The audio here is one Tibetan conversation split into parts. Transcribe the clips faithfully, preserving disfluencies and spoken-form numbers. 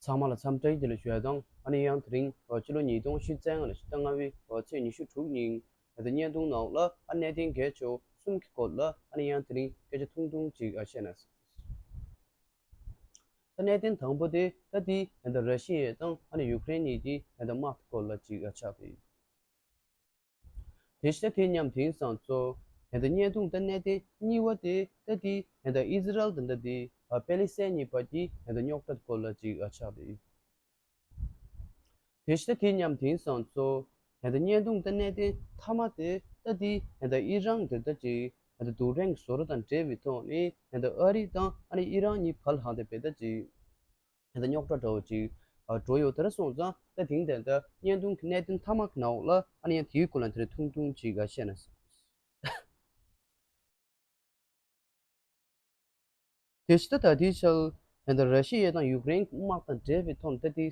ཚང་མ་ལ་འཚམས་འདྲི་བཀྲ་ཤིས་བདེ་ལེགས་ཞུ་ཡ་དང་། ཨ་ནི་ཡང་དེ་རིང་ཕྱི་ལོ་ཉིས་སྟོང་ཉི་ཤུ་རྩ་ལྔ་ལོའི་ཕྱི་ཟླ་ལྔ་པའི་ཚེས་ཉི་ཤུ་དྲུག་ཉིན་ད་ལྟ་བརྙན་ཐུང་ནང་ལ་ཨ་གནད་དོན་གལ་ཆེ་བ་གསུམ་གྱི་སྐོར་ལ་ཨ་ནི་ཡང་དེ་རིང་སྐད་ཆ་ཐུང་ཐུང་ཅིག་བཤད་ན། ད་གནད་དོན་དང་པོ་དེ་ད་ལྟའི་ད་ལྟ་ར་ཤི་ཡ་དང་ཨ་ནི་ཡུཀ་རེན་གཉིས་ཀྱི་ད་ལྟ་དམག་གི་སྐོར་ལ་ཅིག་ཆགས་ཡོད། དེ་བཞིན་དེ་མཉམ་དེང་སང་ཚོ་ད་ལྟ་བརྙན་ཐུང་ད་གནད་དོན་གཉིས་པ་དེ་ད་ལྟའི་ད་ལྟ་ཨི་ཟི་རལ་དང་ད་ལྟའི་པེ་ལི་སི་ཐན་གཉིས་བར་གྱི་ད་ལྟ་རྙོག་དྲ་སྐོར་ལ་ཅིག་ཆགས་ཡོད། དེ་བཞིན་དེ་མཉམ་དེང་སང་ཚོ་ད་ལྟ་བརྙན་ཐུང་ད་གནད་དོན་མཐའ་མ་དེ་ད་ལྟའི་ད་ལྟ་ཨི་རན་གྱི་ད་ལྟ་ཅིག་ད་ལྟ་རྡུལ་ཕྲན་གྱི་བཟོ་གྲྭ་དང་འབྲེལ་བའི་ཐོག་ནས་ད་ལྟ་ཨ་རི་དང་ཨ་ནི་ཨི་རན་གཉིས་བར་ལ་ད་ལྟ་བེད་ད་ཅིག་ད་ལྟ་རྙོག་དྲ་འདྲ་བོ་ཅིག་ཨ་འགྲོ་ཡོད། དེ་འདྲ་སོང་ཙང་ད་དེང་ད་ལྟ་བརྙན་ཐུང་གི་གནད་དོན་མཐའ་མ་གི་ནང་ལ་ཨ་ནི་ཡང་དེའི་སྐོར་ལ་དེ་རིང་ཐུང་ཐུང་ཅིག་བཤད་ན་བསམ། དེ་བཞིན་ད་ལྟའི་ཆར་ད་ལྟ་ར་ཤི་ཡ་དང་ཡུཀ་རེན་དམག་དང་འབྲེལ་བའི་ཐོག་ནས་ད་ལྟའི་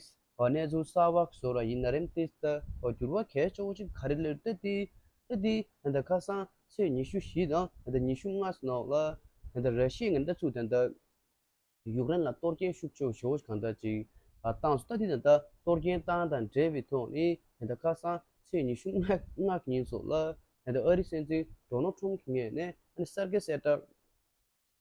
གནས་ཚུལ་གསར་པ་བཟོ་ར་ཡིན་ན་རེད། དེ་ད་འགྱུར་བ་གལ་ཆེ་བོ་ཅིག་ག་རེ་སླེབས་ད་ལྟའི་ད་ལྟའི་ད་ལྟ་ཁ་སང་ཚེས་ཉི་ཤུ་བཞི་དང་ད་ལྟ་ཉི་ཤུ་ལྔ་ནང་ལ་ད་ལྟ་ར་ཤི་ཡ་ངན་ད་ཚུགས་ད་ལྟ་ཡུཀ་རེན་ལ་གཏོར་སྐྱོན་ཤུགས་ཆེ་བོ་ཞེ་བོ་ཞིག་གང་ལྟར་ཅིག་ཨ་བཏང་སོང་། ད་དེ་ད་ལྟ་གཏོར་སྐྱོན་བཏང་དང་འབྲེལ་བའི་ཐོག་ནས་ད་ལྟ་ཁ་སང་ཚེས་ཉི་ཤུ་ལྔ་ལྔ་གི་ཉིན་སོགས་ལ་ད་ལྟ་ཨ་རིའི་སྲིད་འཛིན་ཌོ་ནལ་ཊམ་གྱི་ངོས་ནས་ཨ་ནི་གསར་བརྗེ་གསལ་བསྒྲགས་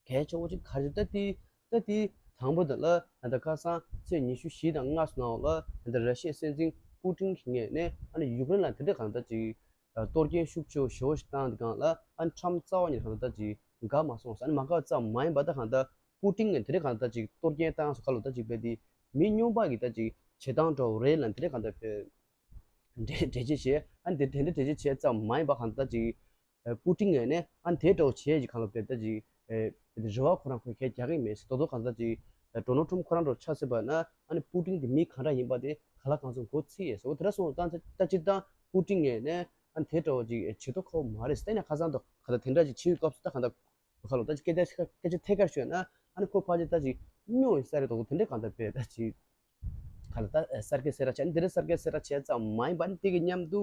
གལ་ཆེ་བོ་ཅིག་ག་རེ་ད་ལྟའི་ད་ལྟའི་དང་པོ་དེ་ལ་ད་ལྟ་ཁ་སང་ཚེས་ཉི་ཤུ་བཞི་དང་ལྔ་ནང་ལ་ད་ལྟ་ར་ཤི་ཡའི་སྲིད་འཛིན་པུ་ཏིན་གྱི་ངོས་ནས་ཨ་ནི་ཡུཀ་རེན་ལ་དེ་འདྲ་གང་ལྟར་ཅིག་གཏོར་སྐྱོན་ཤུགས་ཆེ་བོ་ཞེ་བོ་ཞིག་བཏང་དེ་གང་ལ་ཨ་ནི་ཊམ་རྩ་བ་ཉིད་གང་ལྟར་ཅིག་དགའ་མ་སོང་ཟེར། ཨ་ནི་མ་དགའ་ཙམ་མ་ཡིན་པ་ད་གང་ལྟར་པུ་ཏིན་ངོས་དེ་འདྲ་གང་ལྟར་ཅིག་གཏོར་སྐྱོན་བཏང་སོང་། ཁ་ལོ་ད་ཅིག་བས་དེ་མི་སྨྱོན་པ་གི་ད་ཅིག་བྱེད་སྟངས་འདྲ་བོ་རེད་ལབ་དེ་འདྲ་གང་ལྟར་བས། འགྲེལ་འགྲེལ་བརྗོད་བྱས། ཨ་ནི་དེ་དེ་འདྲ་འགྲེལ་བརྗོད་བྱས་ཙམ་མ་ཡིན་པ་གང་ལྟར་ཅིག་ཨ་པུ་ཏིན་ངོས་ནས་ཨ་ནི་དེ་འདྲ་བོ་བྱས་ཀྱི་གང་ལ་བས་ད་ཅིག་ཨ་རེ་བ་ཁོ་རང་ཁོས་གལ་རྒྱག་གི་མེད་ཟེར། རྡོག་རྡོག་གང་ལྟར་ཅིག་ཨ་ཌོ་ནལ་ཊམ་ཁོ་རང་འདྲ་བོ་ཆ་བཞག་པ་ན་ཨ་ནི་པུ་ཏིན་དེ་མི་གང་འདྲ་ཡིན་པ་དེ་ག་ལ་གང་འཚམ་མགོ་ཚོས་ཡོད་ཟེར། འོ་དེ་འདྲ་སོང་ཙང་ད་སྤྱིར་བཏང་པུ་ཏིན་ངོས་ནས་ཨ་ནི་དེ་འདྲ་བོ་ཅིག་བྱེད་མདོག་ཁ་པོ་མ་རེད་ཟེར། ད་ཡིན་ན་ཁ་སང་དུ་ག་ད་དེ་འདྲ་ཅིག་བྱེད་ཡོད་སྐབས་སུ་ད་གང་ལྟར་ཁ་ལོ་ད་ཅིག་སྐད་ཆ་སྐད་ཆ་ཐད་ཀར་ཤོད་ན་ཨ་ནི་ཁོ་ཕལ་ཆེར་ད་ཅིག་སྨྱོ་ཡིན་ས་རེད། རྡོག་རྡོག་དེ་འདྲ་གང་ལྟར་བས་ད་ཅིག་ག་ལ་ད་གསར་བརྗེ་གསལ་བསྒྲགས་བྱས། འདི་འདྲ་གསར་བརྗེ་གསལ་བསྒྲགས་བྱས་ཙམ་མ་ཡིན་པ་ནི་དེ་གི་མཉམ་དུ་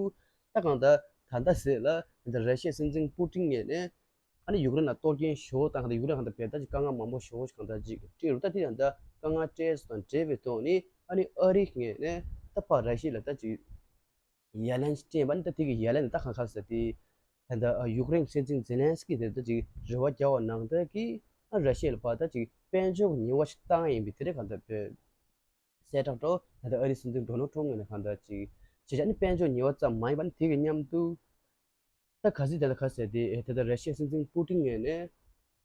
ད་གང་ལྟར་ད་ལྟ་ཟེར་ལ་འདི་ར་ཤི་ཡའི་སྲིད་འཛིན་པུ་ཏིན་ངོས་ནས་ཨ་ནི་ཡུཀ་རེན་ལ་གཏོར་སྐྱོན་ཞེ་པོ་བཏང་། གང་ལྟར་ཡུཀ་རེན་གང་ལྟར་བས་ད་ཅིག་དཀའ་ངལ་མང་པོ་ཞེ་པོ་ཞིག་གང་ལྟར་ཅིག་འཕྲད་རུ། ད་དེ་ཡང་ད་དཀའ་ངལ་འཕྲད་སོང་དང་འབྲེལ་བའི་ཐོག་ནས་ཨ་ནི་ཨ་རིའི་ངོས་ནས་ད་ཕར་ར་ཤི་ཡ་ལ་ད་ཅིག་ཡ་ལན་སྤྲད་པ་ནི་ད་དེ་གི་ཡ་ལན་ད་གང་ག་ཟེར་ཏེ། ད་ལྟ་ཡུཀ་རེན་སྲིད་འཛིན་ཛེ་ལན་སི་ཀི་དེ་ད་ཅིག་རེ་བ་བརྒྱབ་པ་ནང་ལྟར་གྱི་ཨ་ར་ཤི་ཡ་ལ་ཕར་ད་ཅིག་དཔལ་འབྱོར་གྱི་ཉེས་པ་ཞིག་བཏང་ཡིན་པའི་དེ་འདྲ་གང་ལྟར་བས་གསལ་བསྒྲགས་འདྲ་བོ་ད་ལྟ་ཨ་རིའི་སྲིད་འཛིན་ཌོ་ནལ་ཊམ་ངོས་ནས་གང་ལྟར་ཅིག་བྱས་བྱས་ནི་དཔལ་འབྱོར་ཉེས་པ་ཙམ་མ་ཡིན་པ་ནི་དེ་གི་མཉམ་དུ་ད་ག་ཟིག་དེ་ལ་ག་ཟེར་ཏེ་ད་ལྟ་ར་ཤི་ཡའི་སྲིད་འཛིན་པུ་ཏིན་ངོས་ནས་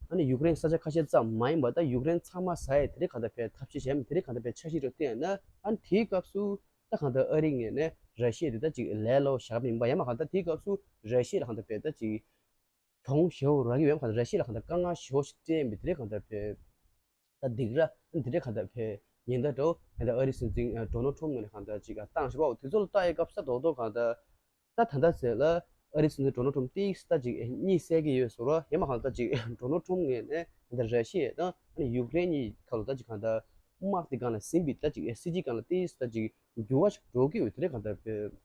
ཨ་ནི་ཡུཀ་རེན་ས་ཆ་ཁ་ཤས་ཙམ་མ་ཡིན་པ་ད་ཡུཀ་རེན་ཚང་མ་ཟ་ཡས་དེ་འདྲ་གང་ལྟར་བས་ཐབས་ཤེས་བྱས་མི་དེ་འདྲ་གང་ལྟར་བས་འཆར་གཞི་འདྲ་བཏིང་ཡོད་ན་ཨ་ནི་དེའི་སྐབས་སུ་ད་གང་ལྟར་ཨ་རིའི་ངོས་ནས་ར་ཤི་ཡ་དེ་ད་ཅིག་ལས་སླ་པོ་བཞག་མིན་པ་ཡང་མ་གང་ལྟར་དེའི་སྐབས་སུ་ར་ཤི་ཡ་ལ་གང་ལྟར་བས་ད་ཅིག་གྱོང་ཞེ་པོ་རག་གི་ཡོད་མ་གང་ལྟར་ར་ཤི་ཡ་ལ་གང་ལྟར་དཀའ་ངལ་ཞེ་པོ་ཞིག་སྤྲད་ཡིན་པའི་དེ་འདྲ་གང་ལྟར་བས། ད་སྡིགས་ར་འདི་འདྲ་གང་ལྟར་བས་ཉེན་བརྡ་འདྲ་བོ་ད་ལྟ་ཨ་རིའི་སྲིད་འཛིན་ཌོ་ནལ་ཊམ་ངོས་ནས་གང་ལྟར་ཅིག་བཏང་བཞག་པ་འོ་དེ་ཚོ་ལ་ལྟ་ཡི་སྐབས་ས་རྡོག་རྡོག་གང་ལྟར་ད་ད་ལྟ་ཟེར་ལ་ཨ་རིའི་སྲིད་འཛིན་ཌོ་ནལ་ཊམ་ཏིག་ཙམ་ད་ཅིག་གཉིད་སད་ཀྱི་ཡོད་བཟོ་འདྲ་ཡང་མ་གང་ལྟར་ཅིག་ཌོ་ནལ་ཊམ་ངོས་ནས་ད་ལྟ་ར་ཤི་ཡ་དང་ཨ་ནི་ཡུཀ་རེན་གཉིས་ཁ་ལོ་ད་ཅིག་གང་ལྟར་དམག་དེ་སྒང་ལ་ཟིན་པའི་ད་ཅིག་སྲིད་ཇུས་སྒང་ལ་ཏིག་ཙམ་ད་ཅིག་འགྱུར་བ་ཞིག་འགྲོ་གི་ཡོད་དེ་འདྲ་གང་ལྟར་བས།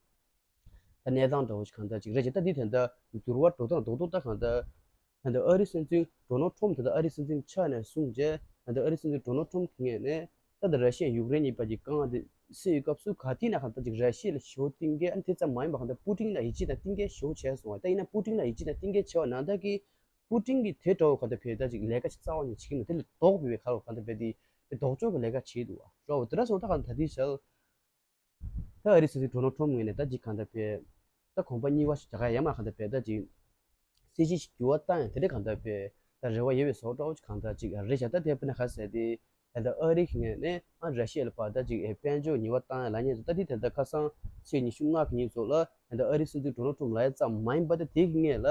ད་གནས་སྟངས་འདྲ་བོ་ཞིག་གང་ལྟར་ཅིག་རེད་ཅེ། ད་འདི་དེ་འདྲ་འགྱུར་བ་འགྲོ་སྟངས་རྡོག་རྡོག་ད་གང་ལྟར་ད་ལྟ་ཨ་རིའི་སྲིད་འཛིན་ཌོ་ནལ་ཊམ་ད་ལྟ་ཨ་རིའི་སྲིད་འཛིན་ཆགས་ནས་བཟུང་རྗེས་ད་ལྟ་ཨ་རིའི་སྲིད་འཛིན་ཌོ་ནལ་ཊམ་གྱི་ངོས་ནས་ད་ལྟ་ར་ཤི་ཡ་ཡུཀ་རེན་གཉིས་བར་གྱི་དཀའ་ངལ་དེ་སེལ་བའི་སྐབས་སུ་ག་དུས་ན་གང་ལྟར་ཅིག་ར་ཤི་ཡ་ལ་ཞེ་པོ་བསྟུན་མཁན། ཨ་ནི་དེ་ཙམ་མ་ཡིན་པ་གང་ལྟར་པུ་ཏིན་ལ་ཡིད་ཆེས་དང་བསྟུན་མཁན་ཞེ་པོ་བྱས་སོང་བ། ད་ཡིན་ན་པུ་ཏིན་ལ་ཡིད་ཆེས་དང་བསྟུན་མཁན་བྱས་པ་ནང་ལྟར་གྱི་པུ་ཏིན་གྱིས་དེ་འདྲ་བོ་གང་ལྟར་བས་ད་ཅིག་ལས་ཀ་ཅིག་རྩ་བ་ནས་བྱེད་ཀྱི་མེད། དེ་ལས་ལྡོག་པའི་གང་ལྟར་བས་དེ་ལྡོག་ཕྱོགས་ཀྱི་ལས་ཀ་བྱེད་འདུག་བ། རོ་དེ་འདྲ་སོང་ད་གང་ལྟར་ད་དེ་བྱས། ད་ཨ་རིའི་སྲིད་འཛིན་ཌོ་ནལ་ཊམ་ངོས་ནས་ད་ཅིག་གང་ལྟར་བས། ད་གོམ་པ་གཉིས་པ་ཞིག་རྒྱག་ག་ཡ་མ་གང་ལྟར་བས་ད་ཅིག་སྲིད་ཇུས་ཤིག་འགྱུར་བ་བཏང་ཡང་དེ་འདྲ་གང་ལྟར་བས་ད་རེ་བ་ཡོད་པའི་བཟོ་འདྲ་བོ་ཅིག་གང་ལྟར་ཅིག་རེད་བཞག་ད་དེ་དཔེར་ན་ག་ཟེར་ཏེ་ད་ལྟ་ཨ་རི་གི་ངོས་ནས་ཨ་ར་ཤི་ཡ་ལ་ཕར་ད་ཅིག་དཔལ་འབྱོར་ཉེས་པ་བཏང་ཡ་ལབ་མཁན་ཚོ་ད་དེ་ད་ལྟ་ཁ་སང་ཚེས་ཉི་ཤུ་ལྔ་གི་ཉིན་ཚོ་ལ་ད་ལྟ་ཨ་རིའི་སྲིད་འཛིན་ཌོ་ནལ་ཊམ་ལབ་ཡ་ཙམ་མ་ཡིན་པ་ད་དེ་གི་སྔོན་ལ་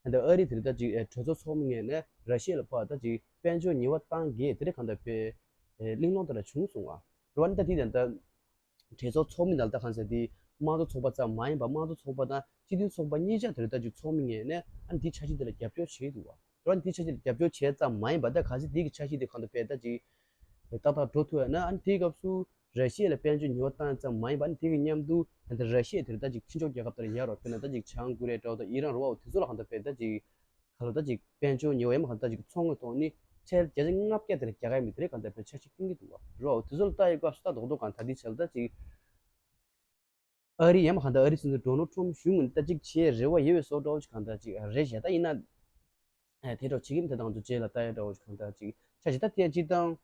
ད་ལྟ་ཨ་རི་དེ་ད་ཅིག་གྲོས་ཚོགས་ཚོགས་མི་ངོས་ནས་ར་ཤི་ཡ་ལ་ཕར་ད་ཅིག་དཔལ་འབྱོར་ཉེས་པ་བཏང་གི་དེ་འདྲ་གང་ལྟར་བས་གླེང་སློང་དེ་འདྲ་བྱུང་སོང་བ། རེད་བ། ཨ་ནི་ད་དེ་ད་ལྟ་གྲོས་ཚོགས་ཚོགས་མི་ནང་ལ་ད་གང་ཟེར་དེ་དམངས་གཙོ་ཚོགས་པ་ཙམ་མ་ཡིན་པ་དམངས་གཙོ་ཚོགས་པ་དང་སྤྱི་མཐུན་ཚོགས་པ་གཉིས་ཆ་དེ་རེད་ད་ཅིག་ཚོགས་མི་ངོས་ནས་ཨ་ནི་འདི་འཆར་གཞི་དེ་ལ་རྒྱབ་སྐྱོར་བྱེད་འདུག་བ། རེད་བ། འདི་འཆར་གཞི་ལ་རྒྱབ་སྐྱོར་བྱས་ཙམ་མ་ཡིན་པ་ད་གལ་སྲིད་འདི་གི་འཆར་གཞི་དེ་གང་ལྟར་བས་ད་ཅིག་ཏག་ཏག་འགྲོ་ཐུབ་ཡ་ན་ཨ་ནི་དེའི་སྐབས་སུ་ར་ཤི་ཡ་ལ་དཔལ་འབྱོར་ཉེས་པ་བཏང་ཙམ་མ་ཡིན་པ་ཨ་ནི་དེ་གི་མཉམ་དུ་ཨ་ནི་ར་ཤི་ཡ་དེ་རེད་ད་ཅིག་ཕྱི་ཕྱོགས་རྒྱལ་ཁབ་དེར་ཡར་རོ་དཔེར་ན་ད་ཅིག་བྱང་ཀོ་རི་ཡ་འདྲ་བོ་དང་ཨི་རན་རེད་བ། འོ་དེ་ཚོ་ལ་གང་ལྟར་བས་ད་ཅིག་ག་ལ་ད་ཅིག་དཔལ་འབྱོར་ཉེས་པ་ཡང་མ་གང་ལྟར་ཅིག་ཚོང་གི་ཐོག་ནས་ ཁྲལ་བརྒྱ་ཆ་ལྔ་བརྒྱ་དེ་རེ་རྒྱག་གི་མི་དེ་རེ་གང་ལྟར་བས་འཆར་གཞི་བཏིང་གི་འདུག་བ། རོ་དེ་ཚོ་ལ་ལྟ་ཡི་སྐབས་སུ་ད་རྡོག་རྡོག་གང་ད་དེ་བྱས་ལ་ད་ཅིག་ཨ་རི་ཡང་མ་གང་ལྟར་ཨ་རི་སྲིད་འཛིན་ཌོ་ནལ་ཊམ་ཕི་གཞུང་ངོས་ནས་ད་ཅིག་བྱེད་རེ་བ་ཡོད་པའི་བཟོ་འདྲ་བོ་ཅིག་གང་ལྟར་ཅིག་རེད་ཤག་ད་ཡིན་ན། ཨེ་དེ་འདྲ་བྱེད་ཀྱི་མི་དེ་དང་ཚོ་རྗེས་ལ་ལྟ་ཡ་འདྲ་བོ་ཞིག་གང་ལྟར་ཅིག་ཆ་ཞིག་ད་ཐེངས་སྤྱིར་བཏང་།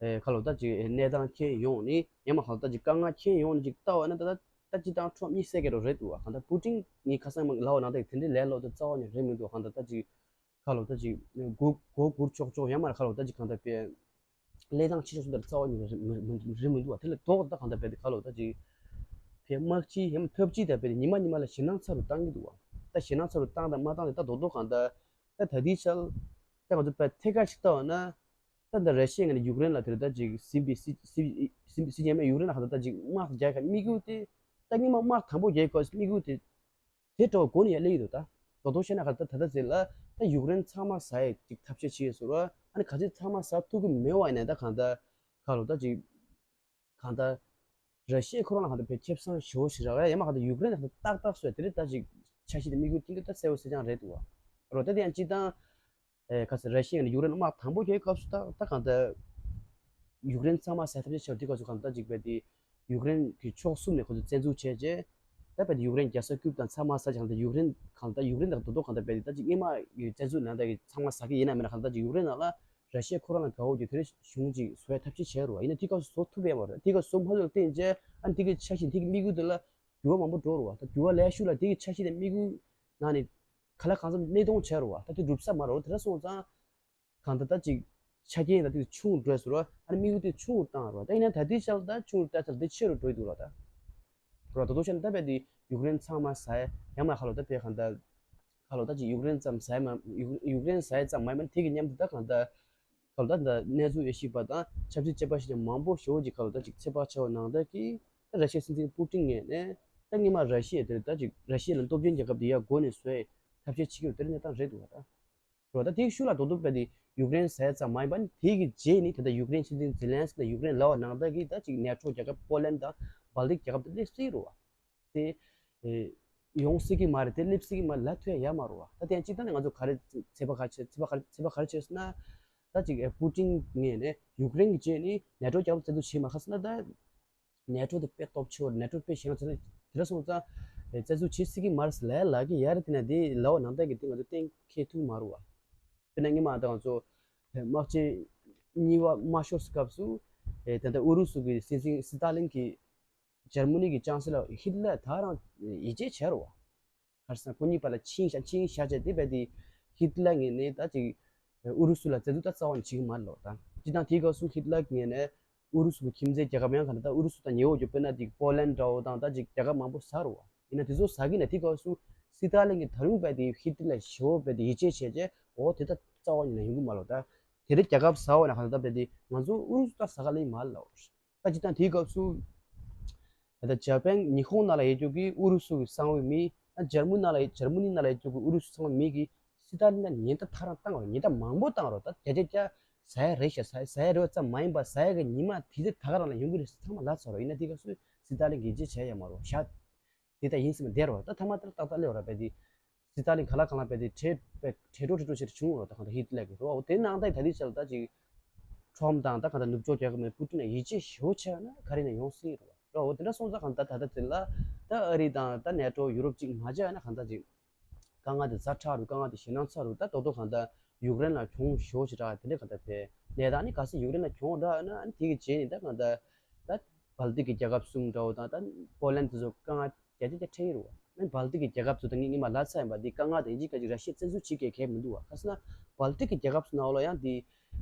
ཨེ་ཁ་ལོ་ད་ཅིག་གནས་སྟངས་ཁྱེད་ཡོང་ནི་ཡང་མ་ཁ་ལོ་ད་ཅིག་དཀའ་ངལ་ཁྱེད་ཡོང་ནི་ཅིག་ལྟ་བ་ན་ད་ད་ད་སྤྱིར་བཏང་ཁྲོམ་གཉིས་སད་ཀྱི་རོ་རེད་འདུག་བ། གང་ལྟར་པུ་ཏིན་ནི་ཁ་སང་མ་ལ་བ་ནང་ད་དེ་འདྲའི་ལས་སློག་ད་རྩ་བ་ནས་རེད་མི་འདུག་གང་ལྟར་ད་ཅིག་ཁ་ལོ་ད་ཅིག་སྒུག་སྒུག་སྒུག་ཆོག་ཆོག་ཡང་མ་ཁ་ལོ་ད་ཅིག་གང་ལྟར་པའི་ལས་སྟངས་ཆེ་ཆུང་སོགས་ད་རྩ་བ་ནས་རེད་མི་མི་རེད་མི་འདུག་བ། དེ་ལས་ལྡོག་ད་གང་ལྟར་པའི་དེ་ཁ་ལོ་ད་ཅིག་ཕའི་དམག་སྤྱི་ཡང་མ་ཐབས་སྤྱི་ད་པའི་དེ་ཉི་མ་ཉི་མ་ལ་ཞེད་སྣང་ཚ་རུ་བཏང་གི་འདུག་བ། ད་ཞེད་སྣང་ཚ་རུ་བཏང་དང་མ་བཏང་དེ་ད་རྡོག་རྡོག་གང་ལྟར། ད་ད་ལྟའི་ཆར། ད་ང་ཚོ་བལ་ཐད་ཀར་ཞིག་ལྟ་བ་ན། ད་ད་ར་ཤི་ཡ་ངོས་ནས་ཡུཀ་རེན་ལ་དེར་ད་ཅིག་སྲིད་པའི་སྲིད་སྲིད་སྲིད་སྲིད་ཀྱི་མེད་ཡུཀ་རེན་ལ་ག་ད་ད་ཅིག་དམག་རྒྱག་ག་དམིགས་ཡུལ་དེ། ད་སྔོན་མ་དམག་དང་པོ་རྒྱག་ག་དམིགས་ཡུལ་དེ། དེ་འདྲ་བ་གོ་ནས་ཡར་སླེབས་ཡོད་འདུག་ད་རྡོག་རྡོག་བཤད་ན་ག་ད་ད་ད་ཟེར་ལ་ད་ཡུཀ་རེན་ཚང་མ་ཟ་ཡས་ཅིག་ཐབས་ཤེས་བྱེད་ཡས་ཟེར་བ་ཨ་ནི་ག་ཚོད་ཚང་མ་ཟ་ཐུབ་ཀྱི་མེད་བ་ཡིན་ན་ད་གང་ད་ག་ལོ་ད་ཅིག་གང་ལྟར། ར་ཤི་ཡ་ཁོ་རང་ལ་གང་ལྟར་བས་ཁེ་བཟང་ཞེ་པོ་ཞིག་རག་ཡ་ཡང་མ་གང་ལྟར་ཡུཀ་རེན་ལ་གང་ལྟར་ཏག་ཏག་བཟོས་དེ་རིང་ད་ཅིག་འཆར་གཞི་དེ་དམིགས་ཡུལ་གཏིང་གི་ད་གསལ་བོ་གསལ་རྐྱང་རེད་འདུག་བ། རོ་ད་དེ་ཡང་སྤྱིར་བཏང་། ཨེ་ག་ཟེར་ར་ཤི་ཡ་ནས་ཡུཀ་རེན་ལ་དམག་དང་པོ་རྒྱག་སྐབས་སུ་ད་ད་གང་ལྟར་ཡུཀ་རེན་ཚང་མ་ཟ་ཐབས་ཤེས་བྱས་དེ་སྐབས་སུ་གང་ལྟར་ཅིག་བས་དེ་ཡུཀ་རེན་གྱི་ཕྱོགས་གསུམ་ནས་ཁོ་ཚོ་བཙན་འཛུལ་བྱས་རྗེས་ད་བས་དེ་ཡུཀ་རེན་རྒྱལ་ས་ཀིབ་དང་ཚང་མ་ཟ་ཅིག་གང་ལྟར་ཡུཀ་རེན་གང་ལྟར་ཡུཀ་རེན་དང་རྡོག་རྡོག་གང་ལྟར་བས་དེ་ད་ཅིག་སྔོན་མ་ཡི་བཙན་འཛུལ་ནང་ད་ཡི་ཚང་མ་ཟ་གི་ཡིན་ན་མིན་ན་གང་ལྟར་ཅིག་ཡུཀ་རེན་ནང་ལ། ར་ཤི་ཡ་ཁོ་རང་ལ་དགའ་བོ་རྒྱུ་དེ་རིང་གཞུང་ཅིག་བཟོ་ཡ་ཐབས་ཤེས་བྱས་རུ་བ་ཡིན་ན་དེ་སྐབས་སུ་བཟོ་ཐུབ་ཡ་མ་རེད། དེ་སྐབས་བཟོ་མ་ཐུབ་ལ་བརྟེན་རྗེས་ཨ་ནི་དེ་གི་འཆར་གཞི་དེ་གི་དམིགས་ཡུལ་དེ་ལ་འགྱུར་བ་མང་པོ་འགྲོ་རུ་བ། ད་འགྱུར་བ་ལས་ཤུགས་ལ་དེ་གི་འཆར་གཞི་དེ་དམིགས་ཡུལ་ནང་ནས་ག་ལ་གང་འཚམ་གནས་སྟངས་བྱས་རུ་བ། ད་དེ་འགྲུབ་ས་མ་རེད། དེ་འདྲ་སོང་ཙང་གང་ལྟར་ད་ཅིག་ཆ་རྐྱེན་ད་དེ་ཆུང་རུ་འགྲོ་ཟེར་བ་ཨ་ནི་དམིགས་ཡུལ་དེ་ཆུང་རུ་བཏང་རུ་བ། ད་ཡིན་ན་ད་དེ་ཆ་ལ་ད་ཆུང་རུ་བཏང་ཚར་དེ་ཆེ་རུ་འགྲོ་ཡི་འདུག་ལ་ད། རོ་ད་དུ་ཤ་ན་ད་བས་དེ་ཡུཀ་རེན་ཚང་མ་ཟ་ཡ་ཡང་མ་ཁ་ལོ་ད་བས་གང་ལྟར། ཁ་ལོ་ད་ཅིག་ཡུཀ་རེན་ཙམ་ཟ་ཡ་མ་ཡུཀ་ཡུཀ་རེན་ཟ་ཡ་ཙམ་མ་ཡིན་པ་དེ་གི་མཉམ་དུ་ད་གང་ལྟར་ཁ་ལོ་ད་ད་གནས་ཚུལ་ཡོད་ཤེས་པ་དང་ཆབ་སྲིད་དཔྱད་པ་ཞིག་ཀྱང་མང་པོ་ཞེ་པོ་ཅིག་ཁ་ལོ་ད་ཅིག་ཚོད་དཔག་བྱ་བ་ནང་ལྟར་གྱི་ད་ར་ཤི་ཡའི་སྲིད་འཛིན་པུ་ཏིན་ངོས་ནས་ད་སྔོན་མ་ར་ཤི་ཡ་དེ་ད་ཅིག་ར་ཤི་ཡ་ལ་སྟོབས་ཆེན་རྒྱལ་ཁབ་དེ་ཡར་སྒོ་ནས་བཟོ་ཡའི་ཐབས་ཤེས་བྱེད་ཀྱི་ཡོད་དེ་འདྲ་གནས་སྟངས་རེད་འདུག་བ་ད། རོ་ད་དེའི་ཤུགས་ལ་རྡོག་རྡོག་པས་དེ་ཡུཀ་རེན་ཟ་ཡ་ཙམ་མ་ཡིན་པ་ནི་དེ་གི་རྗེས་ནི་ད་ལྟ་ཡུཀ་རེན་སྲིད་འཛིན་ཛེ་ལན་སི་ཀི་དང་ཡུཀ་རེན་ལ་བ་ནང་ལྟར་གྱི་ད་ཅིག་ནེ་ཊོ་རྒྱལ་ཁབ་པོ་ལན་དང་སྦལ་ཏིག་རྒྱལ་ཁབ་དེ་སླེབས་སྲིད་རུ་བ། དེ། ཨེ། ཡོང་སྲིད་ཀྱི་མ་རེད་དེ་སླེབས་སྲིད་ཀྱི་མ་རེད་ལབ་ཐུབ་ཡ་ཡོད་མ་རུ་བ། ད་དེ་ཡང་སྤྱིར་བཏང་ནས་ང་ཚོ་ག་རེ་ཚོད་དཔག་ག་རེ་བྱེད་ཚོད་དཔག་ག་རེ་ཚོད་དཔག་ག་རེ་བྱས་ཟེར་ན། ད་ཅིག་ཨེ་པུ་ཏིན་ངོས་ནས་ཡུཀ་རེན་གྱི་རྗེས་ནི་ནེ་ཊོ་རྒྱལ་ཁབ་བཙན་འཛུལ་བྱེད་མ་ཁ་ཟེར་ན་ད། ནེ་ཊོ་དེ་དཔེ་སྟོབས་ཆེ་བ་རེད། ནེ་ཊོ་དཔེ་ཞན་ཚོད་དེ་འདྲ་སོང་ཙང་། བཙན་འཛུལ་བྱེད་སྲིད་ཀྱི་མ་རེད་ཟེར་ལབ་ལབ་ཀྱི་ཡ་རེད། དེ་ན་དེ་ལབ་པ་ནང་བཞིན་གྱི་དེ་ང་ཚོ་གཏན་འཁེལ་ཐུབ་མ་རེད་བ། དཔེར་ན་སྔོན་མ་ད་ང་ཚོ་དམག་ཆེན་གཉིས་པ་དམར་ཤོག་སྐབས་སུ་ད་ལྟ་ཨུ་རུ་སུ་གི་སྲིད་འཛིན་སི་ཏཱ་ལིན་གྱིས་འཇར་མ་ནི་གི་ལྕམ་སྲིད་ལ་ཧིད་ལར་ད་རང་ཡིད་ཆེས་བྱས་རེད་བ། ག་རེ་ཟེར་ན་ཁོ་གཉིས་བར་ལ་ཆིངས་བཞག་ཆིངས་བཞག་བྱས་དེ་བས་དེ་ཧིད་ལར་ངོས་ནས་ད་ཅིག་ཨུ་རུ་སུ་ལ་བཙན་འཛུལ་ད་རྩ་བ་ནས་བྱེད་ཀྱི་མ་རེད་ལོ། ད་སྤྱིར་བཏང་དེའི་སྐབས་སུ་ཧིད་ལར་ངོས་ནས་ཨུ་རུ་སུ་གི་ཁྱིམ་མཚེས་རྒྱལ་ཁབ་ཡང་ག་འདྲ་ད་ཨུ་རུ་སུ་དང་ཉེ་བོ་རྒྱུ་དཔེར་ན་དེ་པོ་ལན་འདྲ་བོ་དང་ད་ཅིག་རྒྱལ་ཁབ་མང་པོ་ཟ་རུ་བ་ཡིན་ན་དེ་ཚོ་ཟ་གི་ན་དེའི་སྐབས་སུ་སི་ཏཱ་ལིན་གྱིས་ད་རུང་བས་དེ་ཧིད་ལར་ཞེ་པོ་བས་དེ་ཡིད་ཆེས་བྱས་རྗེས་འོ་དེ་ད་རྩ་བ་ཉིད་ནས་ཡོང་གི་མ་རེད་ལོ། ད་དེ་འདྲ་རྒྱལ་ཁབ་ཟ་བ་ན་ག་འདྲ་ད་བས་དེ་ང་ཚོ་ཨུ་རུ་སུ་ད་ཟ་ག་ལེན་མ་རེད་ལོ། ད་སྤྱིར་བཏང་དེའི་སྐབས་སུ། ད་ལྟ་ཇ་པན་ཉི་ཧོང་ནང་ལ་ཡོད་རྒྱུ་གི་ཨུ་རུ་སུ་གི་གསང་བའི་མི། ཨ་འཇར་མུ་ནང་ལ་ཡོད་འཇར་མུ་ནི་ནང་ལ་ཡོད་རྒྱུ་གི་ཨུ་རུ་སུ་གསང་བའི་མི་གི་སི་ཏཱ་ལིན་ལ་ཉེན་བརྡ་ཐག་རང་བཏང་བ་རེད། ཉེན་བརྡ་མང་པོ་བཏང་བ་རེད། ད་བརྒྱ་ཆ་བརྒྱ་ཟ་ཡ་རེད་ཤག་ཟ་ཟ་ཡ་རེད་བ་ཙམ་མ་ཡིན་པ་ཟ་ཡ་གི་ཉི་མ་དེ་ཚོ་ད་ག་རང་ལ་ཡོང་གི་རེད་ཟེར་ཚང་མ་ལབ་ཚར་རོ། ཡིན་ན་དེ་སྐབས་སུ་སི་ཏཱ་ལིན་གིས་ཅི་བྱས་ཡ་མ་རོ་ཤག་དེ་ལྟ་ཡིན་ཟེར་ནས་བསྡད་རོགས། ད་ཐ་མ་དེར་ཏག་ཏག་སླེབས་རོགས་པས་དེ། སི་ཏཱ་ལིན་ག་ལ་གང་ལ་བས་དེ་བྲེལ་བས་བྲེལ་འགྲོ་བྲེལ་འགྲོ་ཞིག་བྱུང་རོགས། ད་གང་ལྟར་ཧིད་ལར་གྱི་རོགས་དེ་ནང་ད་ད་ལྟའི་ཆར་ད་ཅིག་ཁྲོམ་དང་ད་གང་ལྟར་ནུབ་ཕྱོགས་རྒྱལ་ཁབ་ནས་པུ་ཏིན་ལ་ཡིད་ཆེས་ཞེ་པོ་ཆེ་ན་ག་རེ་ནས་ཡོང་སྲིད་རོགས་རོགས་དེ་འདྲ་སོང་ཙང་གང་ལྟར་ད་ལྟ་དེ་ལ་ད་ཨ་རི་དང་ད་ནེ་ཊོ་ཡུ་རོབ་ཅིག་མ་བྱས་ན་གང་ལྟར་ཅིག་དཀའ་ངལ་དེ་ཛ་དྲག་རུ་དཀའ་ངལ་དེ་ཞེད་སྣང་ཚ་རུ་ད་རྡོག་རྡོག་གང་ལྟར་ཡུཀ་རེན་ལ་གྱོང་ཞེ་པོ་ཞིག་རག་དེ་འདྲ་གང་ལྟར་བས་གནས་སྟངས་ནི་གལ་སྲིད་ཡུཀ་རེན་ལ་གྱོང་རག་ན་ཨ་ནི་དེ་གི་རྗེས་ནི་ད་གང་ལྟར། ད་སྦལ་ཏིག་གི་རྒྱལ་ཁབ་གསུམ་འདྲ་བོ་དང་ད་པོ་ལན་དེ་ཚོ་དཀའ་ངལ་བརྒྱ་ཆ་བརྒྱ་འཕྲད་ཀྱི་རེད་བ། ཨ་ནི་སྦལ་ཏིག་གི་རྒྱལ་ཁབ་ཚོ་ད་ངས་སྔོན་མ་ལབ་ཚར་ཡིན་པ་འདི་དཀའ་ངལ་དེ་ཡིན་གཅིག་ག་གཅིག་ར་ཤི་ཡས་བཙན་འཛུལ་བྱེད་མཁན་གང་ཡང་མི་འདུག་བ། ག་ཟེར་ན་སྦལ་ཏིག་གི་རྒྱལ་ཁབ་ཚོ་ནང་ལོགས་ཡང་འདི་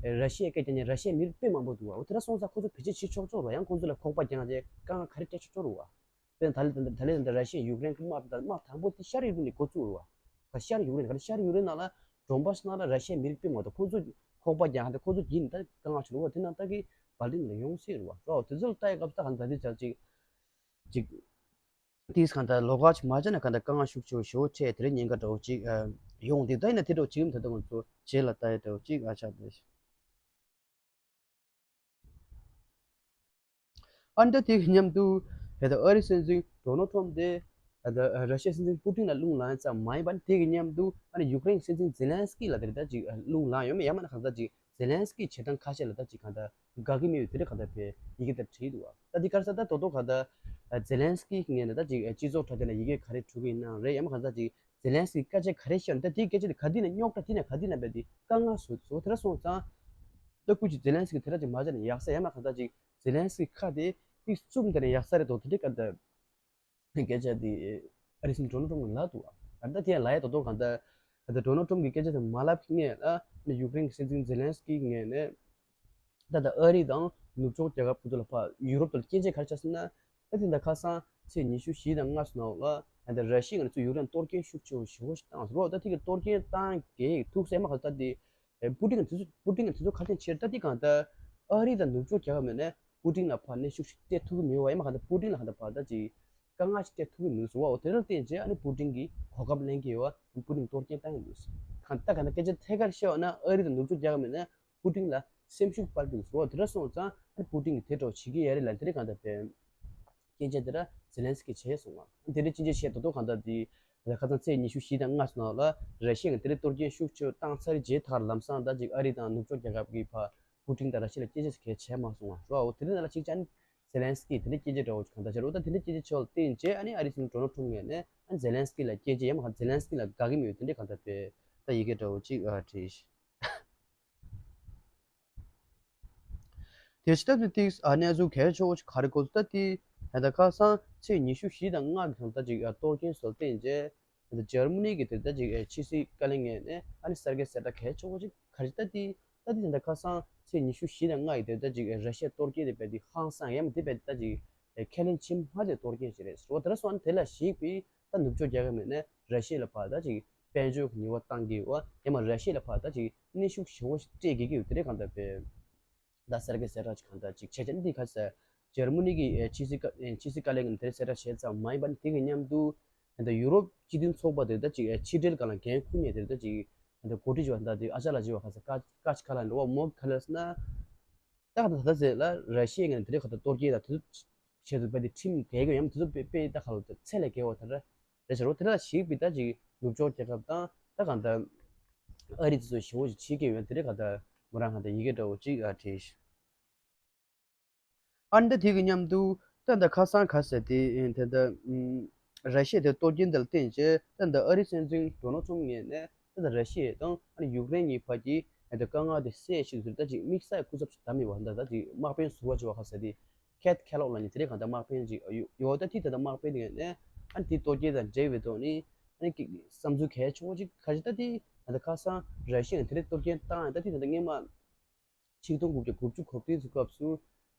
ར་ཤི་ཡའི་སྐད་རྒྱག་མཁན་ར་ཤི་ཡའི་མི་རིགས་དཔེ་མང་པོ་འདུག་བ། འོ་དེ་འདྲ་སོང་ཙང་ཁོ་ཚོ་བེད་སྤྱོད་བྱེད་ཆོག་ཆོག་རེད་བ། ཡང་ཁོ་ཚོ་ལ་ཁོག་པ་རྒྱག་བྱས་དཀའ་ངལ་ག་རེ་སྤྲད་ཆོག་ཆོག་རེད་བ། དཔེར་ན་ད་ལན་ད་ལན་ད་ར་ཤི་ཡ་ཡུཀ་རེན་གྱི་དམག་དང་དམག་དང་པོ་དེ་ཤར་ཡུཀ་རེན་ནས་འགོ་བཙུགས་རེད་བ། ག་ཤར་ཡུཀ་རེན་ག་ཤར་ཡུཀ་རེན་ནང་ལ་ཌོན་བྷ་སི་ནང་ལ་ར་ཤི་ཡའི་མི་རིགས་དཔེ་མང་པོ་འདུག་ཁོ་ཚོ་ཁོག་པ་རྒྱག་ཧ་ད་ཁོ་ཚོ་གྱིས་ནི་ད་དཀའ་ངལ་བྱུང་བ་དེ་ནང་ལྟ་གི་སྦལ་ཏིག་ནང་ལ་ཡོང་སྲིད་རེད་བ། རོ་དེ་ཚོ་ལ་ལྟ་ཡི་སྐབས་སུ་ད་གང་ད་དེ་ཆ་ཅིག་ཅིག་དེས་གང་ལྟར་ལོགས་ཀ་ཅིག་མ་བྱས་ན་གང་ལྟར་དཀའ་ངལ་ཤུགས་ཆེ་བ་ཞེ་པོ་འཕྲད་དེ་རིང་ཉེན་ཁ་འདྲ་བོ་ཅིག་ཡོང་དེ་ད་ཡིན་ན་དེ་འདྲ་བོ་ཅིག་ཡིན་ད་ད་ང་ཚོ་རྗེས་ལ་ལྟ་ཡི་འདྲ་བོ་ཅིག་ཨ་ཆགས་དེ། ཨ་ནི་ད་དེ་གི་མཉམ་དུ་ད་ལྟ་ཨ་རིའི་སྲིད་འཛིན་ཌོ་ནལ་ཊམ་དེ་ད་ལྟ་ར་ཤི་ཡའི་སྲིད་འཛིན་པུ་ཏིན་ལ་རླུང་ལངས་ཙམ་མ་ཡིན་པར་དེ་གི་མཉམ་དུ་ཨ་ནི་ཡུཀ་རེན་སྲིད་འཛིན་ཛེ་ལན་སི་ཀི་ལ་དེ་ད་ཅིག་རླུང་ལངས་ཡོད་མེད་ཡང་མིན་ན་གང་ལྟར་ཅིག་ ཛེ་ལན་སི་ཀི་བྱེད་སྟངས་ཁ་ཤས་ལ་ད་ཅིག་གང་ལྟར་དགའ་གི་མེད་པའི་དེ་འདྲ་གང་ལྟར་བའི་ཡི་གེ་དེ་བྲིས་འདུག་བ། ད་འདི་ག་རེ་ཟེར་ད་དོ་དོ་གང་ལྟར་ཛེ་ལན་སི་ཀི་ངོས་ནས་ད་ཅིག་སྤྱི་ཚོགས་དྲ་དེ་ལ་ཡི་གེ་ག་རེ་འབྲི་གི་ཡིན་ན་རེད། ཡང་མ་གང་ལྟར་ཅིག་ཛེ་ལན་སི་ཀི་སྐད་ཆ་ག་རེ་བཤད་ན་ད་དེའི་སྐད་ཆ་དེ་ག་དུས་ནས་རྙོག་དྲ་དེ་ནས་ག་དུས་ནས་བས་དེ་དཀའ་ངལ་བཟོ་བཟོ་དེ་འདྲ་སོང་ཙང་། ད་སྐུ་མཁྱེན་ཛེ་ལན་སི་ཀི་དེ་འདྲ་ཅིག་མ་བྱས་ན་ཡག་ས། ཡང་མ་གང་ལྟར་ཅིག་ཛེ་ལན་སི་ཀི་ཁ་དེ་ཏིག་བཙུམ་དེ་ནས་ཡག་ས་རེད་དོ། དེ་འདྲ་གང་ལྟར་སྐད་ཆ་དེ་ཨ་རིའི་སྲིད་འཛིན་ཌོ་ནལ་ཊམ་གྱིས་ལབ་འདུག་བ། ད་ལྟ་དེ་ཡང་ལབ་ཡ་དོ་དོ་གང་ལྟར་ད་ལྟ་ཌོ་ནལ་ཊམ་གྱིས་སྐད་ཆ་དེ་མ་ལབ་སྔོན་ལ་ཨ་ནི་ཡུཀ་རེན་གྱི་སྲིད་འཛིན་ཛེ་ལན་སི་ཀི་ངོས་ནས་ད་ལྟ་ཨ་རི་དང་ནུབ་ཕྱོགས་རྒྱལ་ཁབ་ཁོ་ཚོ་ལ་ཕར་ཡུ་རོབ་དང་སྐད་ཆ་ག་རེ་བྱས་ཟེར་ན། ད་དེ་འདྲ་ཁ་སང་ཚེས་ཉི་ཤུ་བཞི་དང་ལྔ་ཚོ་ནང་ལ་ད་ལྟ་ར་ཤི་ཡས་ང་ཚོ་ཡུཀ་རེན་གཏོར་སྐྱོན་ཤུགས་ཆེ་བོ་ཞེ་པོ་ཞིག་བཏང་ཟེར་བ། ད་དེ་གི་གཏོར་སྐྱོན་བཏང་གི་ཐུག་སེ་མ་ཁ་ད་དེ་ཨེ་པུ་ཏིན་དེ་ཚོ་པུ་ཏིན་དེ་ཚོ་ཁ་ཐེངས་ཕྱིར་ད་དེ་གང་ལྟར་ཨ་རི་དང་ནུབ་ཕྱོགས་རྒྱལ་ཁབ་མེད་ན་པུ་ཏིན་ལ་ཕར་གནོན་ཤུགས་ཤིག་སྤྲད་ཐུབ་ཀྱི་མི་ཡོད་བ། ཡང་མ་གང་ལྟར་པུ་ཏིན་ལ་གང་ལྟར་ཕར་ད་ཅིག་དཀའ་ངལ་ཞིག་སྤྲད་ཐུབ་ཀྱི་མི་འདུག་ཟེར་བ། འོ་དེ་ལ་བརྟེན་བྱས་ཨ་ནི་པུ་ཏིན་གྱིས་གོ་སྐབས་ལེན་གྱི་ཡོད་བ། པུ་ཏིན་གཏོར་སྐྱོན་བཏང་གི་འདུག་ཟེར། གང་ལྟར་གང་ལྟར་སྐད་ཆ་ཐད་ཀར་བཤད་པ་ན་ཨ་རི་དང་ནུབ་ཕྱོགས་རྒྱལ་ཁབ་མེད་ན་པུ་ཏིན་ལ་སེམས་ཤུགས་སྤར་གྱི་འདུག་ཟེར་བ། དེ་འདྲ་སོང་ཙང་ཨ་ནི་པུ་ཏིན་གྱིས་དེ་འདྲ་བྱེད་ཀྱི་ཡོད་རེད་ལབ་དེ་འདྲ་གང་ལྟར་བས། སྐད་ཆ་དེ་འདྲ་ཛེ་ལན་སི་ཀིས་བྱས་སོང་བ། དེ་འདྲ་ཅི་འདྲ་བཤད་དོ་དོ་གང་ལྟར་དེ་ད་ཁ་སང་ཚེས་ཉི་ཤུ་བཞི་དང་ལྔ་ཚོ་ནང་ལ་ར་ཤི་ཡས་དེ་འདྲ་གཏོར་སྐྱོན་ཤུགས་ཆེ་བཏང་ཚར་རྗེས་ད་ག་ལམ་སང་ད་ཅིག་ཨ་རི་དང་ནུབ་ཕྱོགས་རྒྱལ་ཁབ་ཀྱིས་ཕར་པུ་ཏིན་དང་ར་ཤི་ཡ་ལ་སྐད་ཆ་ཞིག་གལ་བྱས་མ་སོང་བ་རོ། དེ་འདྲ་ནང་ལ་གཅིག་ཅན་ཛེ་ལན་སི་ཀིས་དེ་འདྲ་སྐད་ཆ་འདྲ་བོ་གང་ལྟར་བྱས་རོ། ད་དེ་འདྲ་སྐད་ཆ་བྱས་པ་ལ་བརྟེན་བྱས་ཨ་ནི་ཨ་རིའི་སྲིད་འཛིན་ཌོ་ནལ་ཊམ་ངོས་ནས་ཨ་ཛེ་ལན་སི་ཀི་ལ་སྐད་ཆ་ཡང་མ་གང་ཛེ་ལན་སི་ཀི་ལ་དགའ་གི་མེད་དེ་འདྲ་གང་ལྟར་བས་ད་ཡི་གེ་འདྲ་བོ་གཅིག་ཨ་བྲིས། དེ་ཕྱི་ད་དེ་ཏིག་ཨ་གནས་ཚུལ་གལ་ཆེ་བོ་ཞིག་ག་རེ་གོ་ཚུལ་ད་དེ་ད་ལྟ་ཁ་སང་ཚེས་ཉི་ཤུ་བཞི་དང་ལྔ་གི་གང་ལྟར་ཅིག་གཏོར་སྐྱོན་བཟོ་བརྟེན་རྗེས་ད་ལྟ་འཇར་མ་ནི་གི་དེ་ད་ཅིག་ཕྱི་སྲིད་བཀའ་བློན་ངོས་ནས་ཨ་ནི་གསར་འགོད་གསལ་བསྒྲགས་གལ་ཆེ་བོ་ཅིག་ག་རེ་ད་དེ་ད་དེ་ད་ལྟ་ཁ་སང་ཚེས་ཉི་ཤུ་བཞི་དང་ལྔ་ཡི་དེ་ད་ཅིག་ར་ཤི་ཡ་གཏོར་སྐྱོན་དེ་བས་དེ་ཧང་སང་ཡང་དེ་བས་ད་ཅིག་ཁས་ལེན་བྱེད་མ་དེ་གཏོར་སྐྱོན་ཞིག་རེད་ཟེར་བ། དེ་འདྲ་སོང་ཨ་ནི་དེ་ལ་གཞིགས་པའི་ད་ནུབ་ཕྱོགས་རྒྱལ་ཁབ་མེད་ན་ར་ཤི་ཡ་ལ་ཕར་ད་ཅིག་དཔལ་འབྱོར་གྱི་ཉེས་པ་བཏང་གི་ཡོད་བ། ཡང་མ་ར་ཤི་ཡ་ལ་ཕར་ད་ཅིག་གནོན་ཤུགས་ཞེ་པོ་ཞིག་སྤྲད་དགོས་ཀྱི་ཡོད་དེ་འདྲ་གང་ལྟར་བས་ད་གསར་འགོད་གསལ་བསྒྲགས་ཅིག་གང་ལྟར་ཅིག་བྱས་ཙང་འདི་ག་ཟེར་འཇར་མ་ནི་གི་ཕྱི་སྲིད་བཀའ་ཕྱི་སྲིད་བཀའ་བློན་གྱིས་དེ་གསལ་བསྒྲགས་བྱས་ཙང་མ་ཡིན་པ་ནི་དེ་གི་མཉམ་དུ་ད་ཡུ་རོབ་སྤྱི་མཐུན་ཚོགས་པ་དེ་ད་ཅིག་ཕྱི་འབྲེལ་སྒང་ལ་འགན་འཁུར་མཁན་དེ་ད་ཅིག་ད་འགོ་ཁྲིད་ཅིག་བ་ད་དེ་ཨ་ཅག་ལགས་ཅིག་བ་ག་ཟེར་ཀ་ཀ་ཅི་ཁ་ལ་འགྲོ་བ་མོ་ག་ལ་ཟེར་ན། ད་ག་ད་ད་ཟེར་ལ་ར་ཤི་ཡ་ངན་དེ་རིགས་ག་ད་གཏོར་སྐྱོན་ད་དེ་ཚོ་བྱེད་དུ་སྤེལ་ཏེ་ཁྲིམས་འགལ་གྱི་ཡང་དེ་ཚོ་སྤེལ་སྤེལ་ད་ག་ལ་ད་ཚད་ལས་བརྒལ་བ་ད་ར་རེ་བྱ་རོ། དེ་ལ་ཞིག་པའི་ད་ཅིག་ནུབ་ཕྱོགས་རྒྱལ་ཁབ་དང་ད་ག་ད་ཨ་རི་དེ་ཚོ་ཞི་བོ་ཞིག་བྱེད་ཀྱི་ཡོད་དེ་རིགས་ག་ད་མོ་རང་ག་ད་ཡི་གེ་འདྲ་བོ་ཅིག་ཨ་བྲིས། ཨ་ནི་ད་དེ་གི་མཉམ་དུ་ད་ད་ཁ་སང་ག་ཟེར་དེ་ད་ད་ར་ཤི་ཡ་དེ་གཏོར་སྐྱོན་དེ་ལ་བརྟེན་བྱས་ད་ད་ཨ་རི་སྲིད་འཛིན་ཌོ་ནལ་ཊམ་ངོས་ནས་ད་ད་ར་ཤི་ཡ་དང་ཨ་ནི་ཡུཀ་རེན་གཉིས་བར་གྱི་ད་དཀའ་ངལ་དེ་སེལ་ཞིག་ཟེར་ད་ཅིག་དམིགས་བསལ་སྐུ་ཚབ་ཅིག་བདམས་ཡོད་པ། ད་ད་ཅིག་དམག་དཔོན་ཟུར་པ་ཅིག་བ་ག་ཟེར་དེ་ཁེད་ཁེ་ལོག་ལབ་མཁན་དེ་རིགས་ག་ད་དམག་དཔོན་ཅིག་ཡོད། ད་དེ་ད་ད་དམག་དཔོན་དེ་ངོས་ནས་ཨ་ནི་དེ་གཏོར་སྐྱོན་དང་འབྲེལ་བའི་ཐོག་ནས་ཨ་ནི་བསམ་ཚུལ་གལ་ཆེ་བོ་ཅིག་ག་ཅིག་ད་དེ་ད་ད་ཁ་སང་ར་ཤི་ཡ་དེ་རིགས་གཏོར་སྐྱོན་བཏང་ཡང་ད་དེ་ད་ད་སྔོན་མ་ཆིག་སྟོང་དགུ་བརྒྱ་དགུ་བཅུ་གོ་བདུན་ཚོ་སྐབས་སུ་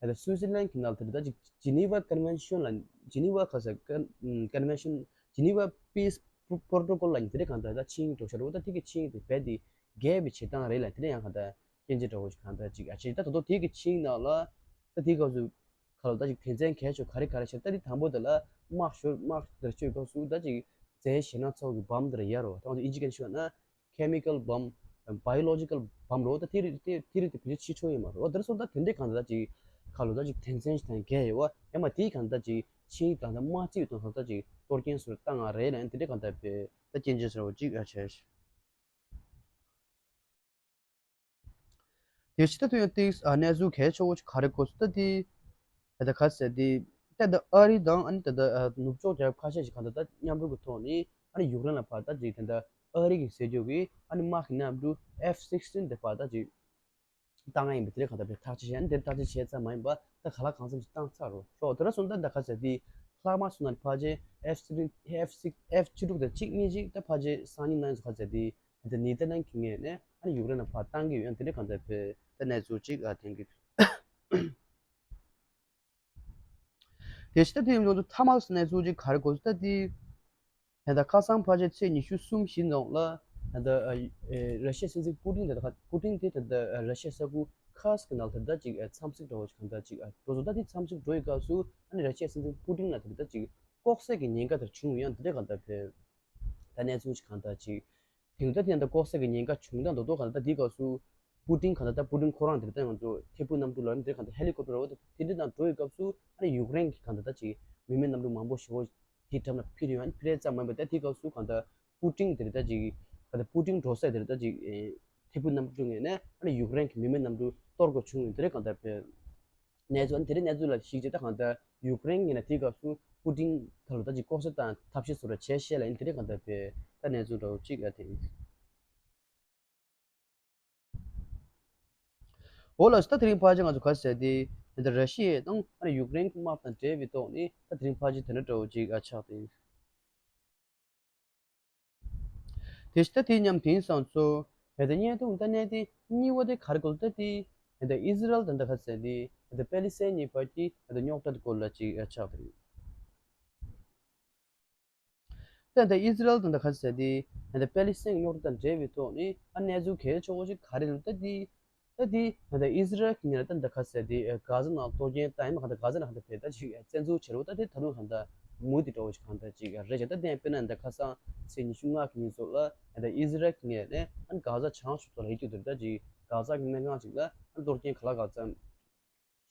ད་ལྟ་སུའི་ཙི་ལན་གྱི་ནང་དེར་ད་ཅིག་ཇི་ནི་ཝ་ཀོན་ཝེན་ཤོན་ལ་ཇི་ནི་ཝ་ག་ཟེར་ཀོན་ཀོན་ཝེན་ཤོན་ཇི་ནི་ཝ་པིས་པོ་རོ་ཊོ་ཀོལ་ལ་ཉིན་དེ་རིང་གང་ལྟར་ད་ཆིངས་འགྲོ་བཞག་རེད་བ། ད་དེ་གི་ཆིངས་དེ་རྦད་དེ་འགལ་བའི་བྱེད་སྟངས་རེད་ལ་དེ་རིང་ཡང་གང་ལྟར་སྐྱོན་བརྗོད་འདྲ་བོ་ཞིག་གང་ལྟར་ཅིག་ཨ་ཅེ་ད་ད་དོ་དེ་གི་ཆིངས་ནང་ལ་ད་དེ་སྐབས་སུ་ག་ལ་ད་ཅིག་དོན་ཚན་གལ་ཆེ་ག་རེ་ག་རེ་བྱས་ད་དེ་དང་པོ་དེ་ལ་དམག་ཤོར་དམག་དེར་སྤྱོད་སྐབས་སུ་ད་ཅིག་རྫས་གཞན་སྣ་ཚོགས་ཀྱི་བམ་དེར་ཡར་རོ་ད་ང་ཚོ་ཨིན་ཇི་སྐད་ཤོད་ན། chemical bomb, biological bomb རོ། ད་དེ་རིགས་དེ་དེ་རིགས་དེ་བེད་སྤྱོད་བྱེད་ཆོག་ཡོད་མ་རེད་བ། དེར་སོང་ད་དེ་འདྲའི་གང་ལྟར་ཅིག་ཁ་ལོ་ད་ཅིག་དོན་ཚན་ཞིག་དང་འགལ་ཡོད་བ། ཡང་མ་དེའི་གང་ལྟར་ཅིག་ཆིངས་དང་ད་མ་རྩིས་དང་གང་ལྟར་ཅིག་གཏོར་སྐྱོན་བཟོ་བཏང་ང་རེད་ལ་ཡང་དེ་འདྲའི་གང་ལྟར་བེད་ད་སྐྱོན་བརྗོད་ཟེར་བ་ཅིག་ཨ་བྱས། དེ་ཕྱི་ད་དུ་ཡང་ཏིག་ཨ་གནས་ཚུལ་གལ་ཆེ་བོ་ཅིག་ག་རེ་གོ་སོང་ད་དེ། ད་ལྟ་ག་ཟེར་དེ། ད་ལྟ་ཨ་རི་དང་ཨ་ནི་ད་ལྟ་ནུབ་ཕྱོགས་རྒྱལ་ཁབ་ཁ་ཤས་ཤིག་གང་ལྟར་ད་མཉམ་རུབ་ཀྱི་ཐོག་ནས་ཨ་ནི་ཡུཀ་རེན་ལ་ཕར་ད་ཅིག་ད་ལྟ་ཨ་རི་གི་ཟེར་རྒྱུ་གི་ཨ་ནི་དམག་གི་གནམ་གྲུ་ཨེཕ་སིགས་ཊིན་དེ་ཕར་ད་ཅིག་བཏང་ཡ་ཡིན་པ་དེ་འདྲ་གང་ལྟར་བས་ཐག་གཅོད་བྱས་ཨ་ནི་དེར་ཐག་གཅོད་བྱས་ཚར་མ་ཡིན་པ་ད་ག་ལ་གང་འཚམ་ཞིག་བཏང་ཚར་རོ། ཤོག་དེ་འདྲ་སོང་ད་ད་ག་ཟེར་དེ་ལྷག་མ་སོང་ན་ཕལ་ཆེར་ཨེཕ་སིགས་ཊིན་ཨེཕ་སིགས་ཨེཕ་བཅུ་དྲུག་དང་གཅིག་གཉིས་ཅིག་ད་ཕལ་ཆེར་སང་ཉིན་གནངས་ཚེ་ག་ཟེར་དེ་ད་ནེ་ཐར་ལན་གྱི་ངོས་ནས་ཨ་ནི་ཡུཀ་རེན་ལ་ཕར་བཏང་གི་ཡོད། ཨ་ནི་དེ་འདྲ་གང་ལྟར་བས་ད་གནས་ཚུལ་ཅིག་ཨ་ཐོན་གི་འདུག་དེ་ཕྱི་ད་དེ་ཡིན་ཙང་ཐ་མག་གནས་ཚུལ་ཅིག་ག་རེ་གོ་སོང་ད་དེ། ད་ལྟ་ཁ་སང་ཕལ་ཆེར་ཚེས་ཉི་ཤུ་གསུམ་བཞི་ནང་ལ་ད་ལྟ་ཨ་ཨེ་ར་ཤི་ཡའི་སྲིད་འཛིན་པུ་ཏིན་དེ་ད་པུ་ཏིན་དེ་ད་ལྟ་ཨ་ར་ཤི་ཡའི་ས་ཁུལ་ཁར་སི་ཀི་ནང་ལ་ད་ལྟ་ཅིག་ཨ་འཚམས་གཟིགས་འདྲ་བོ་ཞིག་གང་ལྟར་ཅིག་ཨ་འགྲོ་སོང་། ད་དེ་འཚམས་གཟིགས་འགྲོ་ཡི་སྐབས་སུ་ཨ་ནི་ར་ཤི་ཡའི་སྲིད་འཛིན་པུ་ཏིན་ལ་ད་ལྟ་ཅིག་ལྐོག་གསོད་ཀྱི་ཉེན་ཁ་དེ་བྱུང་ཡང་དེ་འདྲ་གང་ལྟར་བས་ད་གནས་ཚུལ་ཞིག་གང་ལྟར་ཅིག་དེང་སང་དེ་ཡང་ད་ལྐོག་ཟ་གི་ཉེན་ཁ་བྱུང་སྟངས་རྡོག་རྡོག་གང་ལྟར་དེའི་སྐབས་སུ་པུ་ཏིན་གང་ལྟར་ད་པུ་ཏིན་ཁོ་རང་དེར་ད་ང་ཚོ་ཐད་འཕུར་གནམ་གྲུ་ལ་ནི་དེར་གང་ལྟར་ཧེ་ལི་ཀོབ་ཊར་འོ་དེ་འདྲ་དང་འགྲོ་བའི་སྐབས་སུ་ཨ་ནི་ཡུཀ་རེན་གྱི་གང་ལྟར་ད་ཅིག་མི་མེད་གནམ་གྲུ་མང་པོ་ཞེ་པོ་དེའི་འགྲམ་ལ་འཕུར་ཡོང་ཨ་ནི་འཕུར་ཡས་ཙམ་མ་ཡིན་པར་ད་དེའི་སྐབས་སུ་གང་ལྟར་པུ་ཏིན་དེར་ད་ཅིག་གང་ལྟར་པུ་ཏིན་འགྲོ་ས་དེར་ད་ཅིག་ ཕྲུ་གུ་རྣམ་ཕྲུག་ངོས་ནས་ཨ་ནི་ཡུཀ་རེན་གྱི་མི་མེད་རྣམ་ཕྲུག་གཏོར་དགོས་བྱུང་ཡོད། དེ་རིང་གང་ལྟར་བས་གནས་ཚུལ་ཨ་ནི་དེ་རིང་གནས་ཚུལ་ལ་གཞིགས་བྱས་ད་གང་ལྟར་ཡུཀ་རེན་ངོས་ནས་དེའི་སྐབས་སུ་པུ་ཏིན་ཐད་ལ་ད་ཅིག་ལྐོག་ཟ་དང་ཐབས་ཤེས་བཟོ་འདྲ་བྱས་ཤེས་ལ་ཡིན། དེ་རིང་གང་ལྟར་བས་ད་གནས་ཚུལ་འདྲ་བོ་གཅིག་ཨ་དེ་ཡིན། འོ་ལགས་སོ། ད་དེ་རིང་ཕལ་ཆེར་ང་ཚོ་ག་ཟེར་དེ་ད་ར་ཤི་ཡ་དང་ཨ་ནི་ཡུཀ་རེན་གྱི་དམག་དང་འབྲེལ་བའི་ཐོག་ནས་ད་དེ་རིང་ཕལ་ཆེར་དེ་འདྲ་འདྲ་བོ་ཅིག་ཨ་ཆགས་ཏེ། དེ་ད་དེ་མཉམ་དེང་སང་ཚོ་ད་བརྙན་ཐུང་ད་གནས་དེ་གཉིས་པ་དེ་ག་རེ་གོ་ལ་ད་དེ་ད་ཨི་ཟི་རལ་དང་ད་ག་ཟེར་དེ་ད་པེ་ལི་སི་ཐན་གཉིས་བར་གྱི་ད་རྙོག་དྲ་དེ་སྐོར་ལ་ཅིག་ཨ་ཆགས་ཏེ་རེད། ད་ལྟ་ཨི་ཟི་རལ་དང་ད་ག་ཟེར་དེ་ད་ལྟ་པེ་ལི་སི་ཐན་གྱི་རྙོག་དྲ་དང་འབྲེལ་བའི་ཐོག་ནས་ཨ་གནས་ཚུལ་གལ་ཆེ་བོ་ཞིག་ག་རེ་རེད་ད་དེ་ད་དེ་ད་ལྟ་ཨི་ཟི་རལ་གྱི་ངོས་ནས་ད་ད་ག་ཟེར་དེ་གྷ་ཟ་ནང་གཏོར་སྐྱོན་བཏང་ཡིན་མ་གང་ལྟར་གྷ་ཟ་ནང་གང་ལྟར་བས་ད་ཅིག་བཙན་འཛུལ་བྱེད་རོགས་ད་དེ་ད་དུང་གང་ལྟར་མུ་མཐུད་འགྲོ་བ་ཞིག་གང་ལྟར་ཅིག་རེད་ཤག་ད་དེ་དཔེར་ན་ད་ཁ་སང་ཚེས་ཉི་ཤུ་ལྔ་གི་ཉིན་ཚོ་ལ་ད་ལྟ་ཨི་ཟི་རལ་གྱི་ངོས་ནས་ཨ་གྷ་ཟ་བྱང་ཕྱོགས་ཐོག་ལ་ཡོད་རྒྱུ་དེར་ད་ཅིག་གྷ་ཟ་གི་སྨན་ཁང་ཅིག་ལ་ཨ་གཏོར་སྐྱོན་ག་ལ་གང་འཚམ་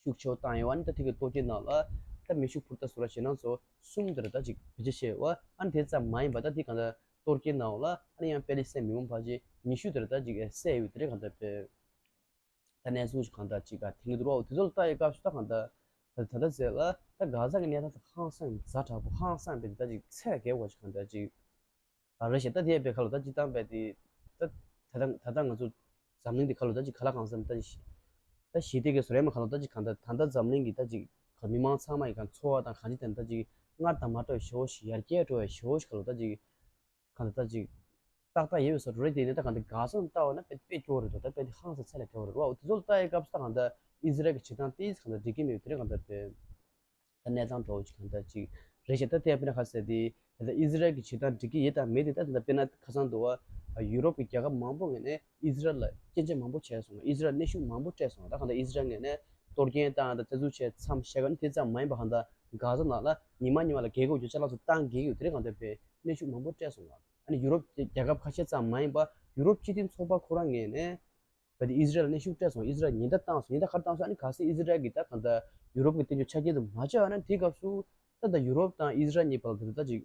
ཤུགས་ཆེ་བོ་བཏང་ཡོད་པ་ནི་ད་ཐིག་གི་ལྟོ་སྐྱེལ་ནང་ལ་ད་མེ་ཤུགས་འཕུར་མདའ་བཟོ་གྲྭ་ཞེད་སྣང་ཚོ་གསུམ་དེར་ད་ཅིག་བེད་སྤྱོད་བྱས་པ་ཨ་ནི་དེ་ཙམ་མ་ཡིན་པ་ད་ཐིག་གང་ལྟར་ལྟོ་སྐྱེལ་ནང་ལ་ཨ་ནི་ཡང་པེ་ལི་སི་ཐན་མི་མང་ཕལ་ཆེར་ཉི་ཤུ་དེར་ད་ཅིག་བསད་ཡོད་དེ་རེད་གང་ལྟར་བས་ད་གནས་ཚུལ་ཞིག་གང་ལྟར་ཅིག་ག་ཐིག་གི་འདུག་རོགས་དེ་ཚོ་ལ་ལྟ་ཡི་སྐབས་སུ་ད་གང་ལྟར་ད་ད་ལྟ་ཟེར་ལ་ད་གྷ་ཟ་གི་གནས་སྟངས་ད་ཧང་སང་ཛ་དྲག་པོ་ཧང་སང་དེ་ད་ཅིག་ཚད་བརྒལ་བ་ཞིག་གང་ལྟར་ཅིག་ཨ་རེད་ཤག་ད་དེ་ཡས་པའི་ཁ་ལོ་ད་སྤྱི་བཏང་པའི་དེ་ད་ད་ད་ད་ད་ང་ཚོ་འཛམ་གླིང་འདི་ཁ་ལོ་ད་ཅིག་ག་ལ་གང་འཚམ་ད་ཞི་ད་ཞི་བདེ་གི་བཟོ་རེད་མ་ཁ་ལོ་ད་ཅིག་གང་ད་ད་ད་འཛམ་གླིང་གི་ད་ཅིག་ག་མི་མང་ཚང་མ་ཡི་གང་འཚོ་བ་དང་གང་ཅི་དང་ད་ཅིག་སྔར་དང་མ་འདྲ་བའི་ཞེ་བོ་ཞིག་ཡར་རྒྱས་འགྲོ་བའི་ཞེ་བོ་ཞིག་ཁ་ལོ་ད་ཅིག་གང་ད་ད་ཅིག་ཏག་ཏག་ཡོད་པའི་བཟོ་འདྲ་རེད། དེ་ནས་ད་གང་ད་ག་ས་ལྟ་བ་ན་དཔེ་དཔེ་སྐྱོ་བོ་རེད་དོ། ད་དཔེ་དེ་ཧང་སང་ཚད་ལས་བརྒལ་བ་རེད་བ། འོ་དེ་ཚོ་ལ་ལྟ་ཡི་སྐབས་སུ་ད་གང་ད་ཨི་ཟི་རལ་གི་བྱེད་སྟངས་ཏིས་གང་ད་འགྲིག་གི་མེད་པ་དེ་རེད་གང་ད་དཔེ། ད་གནས་སྟངས་འདྲ་བོ་ཅིག་གང་ལྟར་ཅིག་རེད་ཤག་ད་ལྟ་དཔེར་ན་ཁ་གསལ་དེ་ད་ལྟ་ཨི་ཟི་རལ་གྱི་བྱེད་སྟངས་འགྲིག་གི་ཡོད་དང་མེད་དེ་ད་ལྟ་དཔེར་ན་ཁ་སང་འདུག་བ། ཡུ་རོབ་ཀྱི་རྒྱལ་ཁབ་མང་པོ་ངོས་ནས་ཨི་ཟི་རལ་ལ་སྐྱོན་བརྗོད་མང་པོ་བྱས་སོང་། ཨི་ཟི་རལ་གནོན་ཤུགས་མང་པོ་སྤྲད་སོང་། ད་གང་ལྟར་ཨི་ཟི་རལ་ངོས་ནས་གཏོར་སྐྱོན་བཏང་དང་བཙན་འཛུལ་བྱས་མཚམས་བཞག་ག་ནི་དེ་ཙམ་མ་ཡིན་པ་གང་ལྟར་གྷ་ཟ་ནང་ལ་ཉི་མ་ཉི་མ་ལ་རྒྱལ་ཁབ་ཀྱི་ཅ་ལག་ཚོ་བཏང་གི་ཡོད། དེ་རིང་གང་ལྟར་བས་གནོན་ཤུགས་མང་པོ་སྤྲད་སོང་བ། ཨ་ནི་ཡུ་རོབ་རྒྱལ་ཁབ་ཁ་ཤས་ཙམ་མ་ཡིན་པ་ཡུ་རོབ་སྤྱི་མཐུན་ཚོགས་པ་ཁོ་རང་ངོས་ནས། བ་དེ་ཨི་ཟི་རལ་ལ་གནོན་ཤུགས་སྤྲད་སོང་། ཨི་ཟི་རལ་ཉེན་བརྡ་བཏང་སོང་། ཉེན་བརྡ་ག་རེ་བཏང་སོང་། ཨ་ནི་གལ་སྲིད་ཨི་ཟི་རལ་གྱིས་ད་གང་ལྟར་ཡུ་རོབ་ཀྱི་སྟེང་དུ་ཆ་རྐྱེན་དུ་མ་བྱས་པ་ན་དེའི་སྐབས་སུ་ད་ལྟ་ཡུ་རོབ་དང་ཨི་ཟི་རལ་གཉིས་བར་ལ་ད་ལྟ་ཅིག་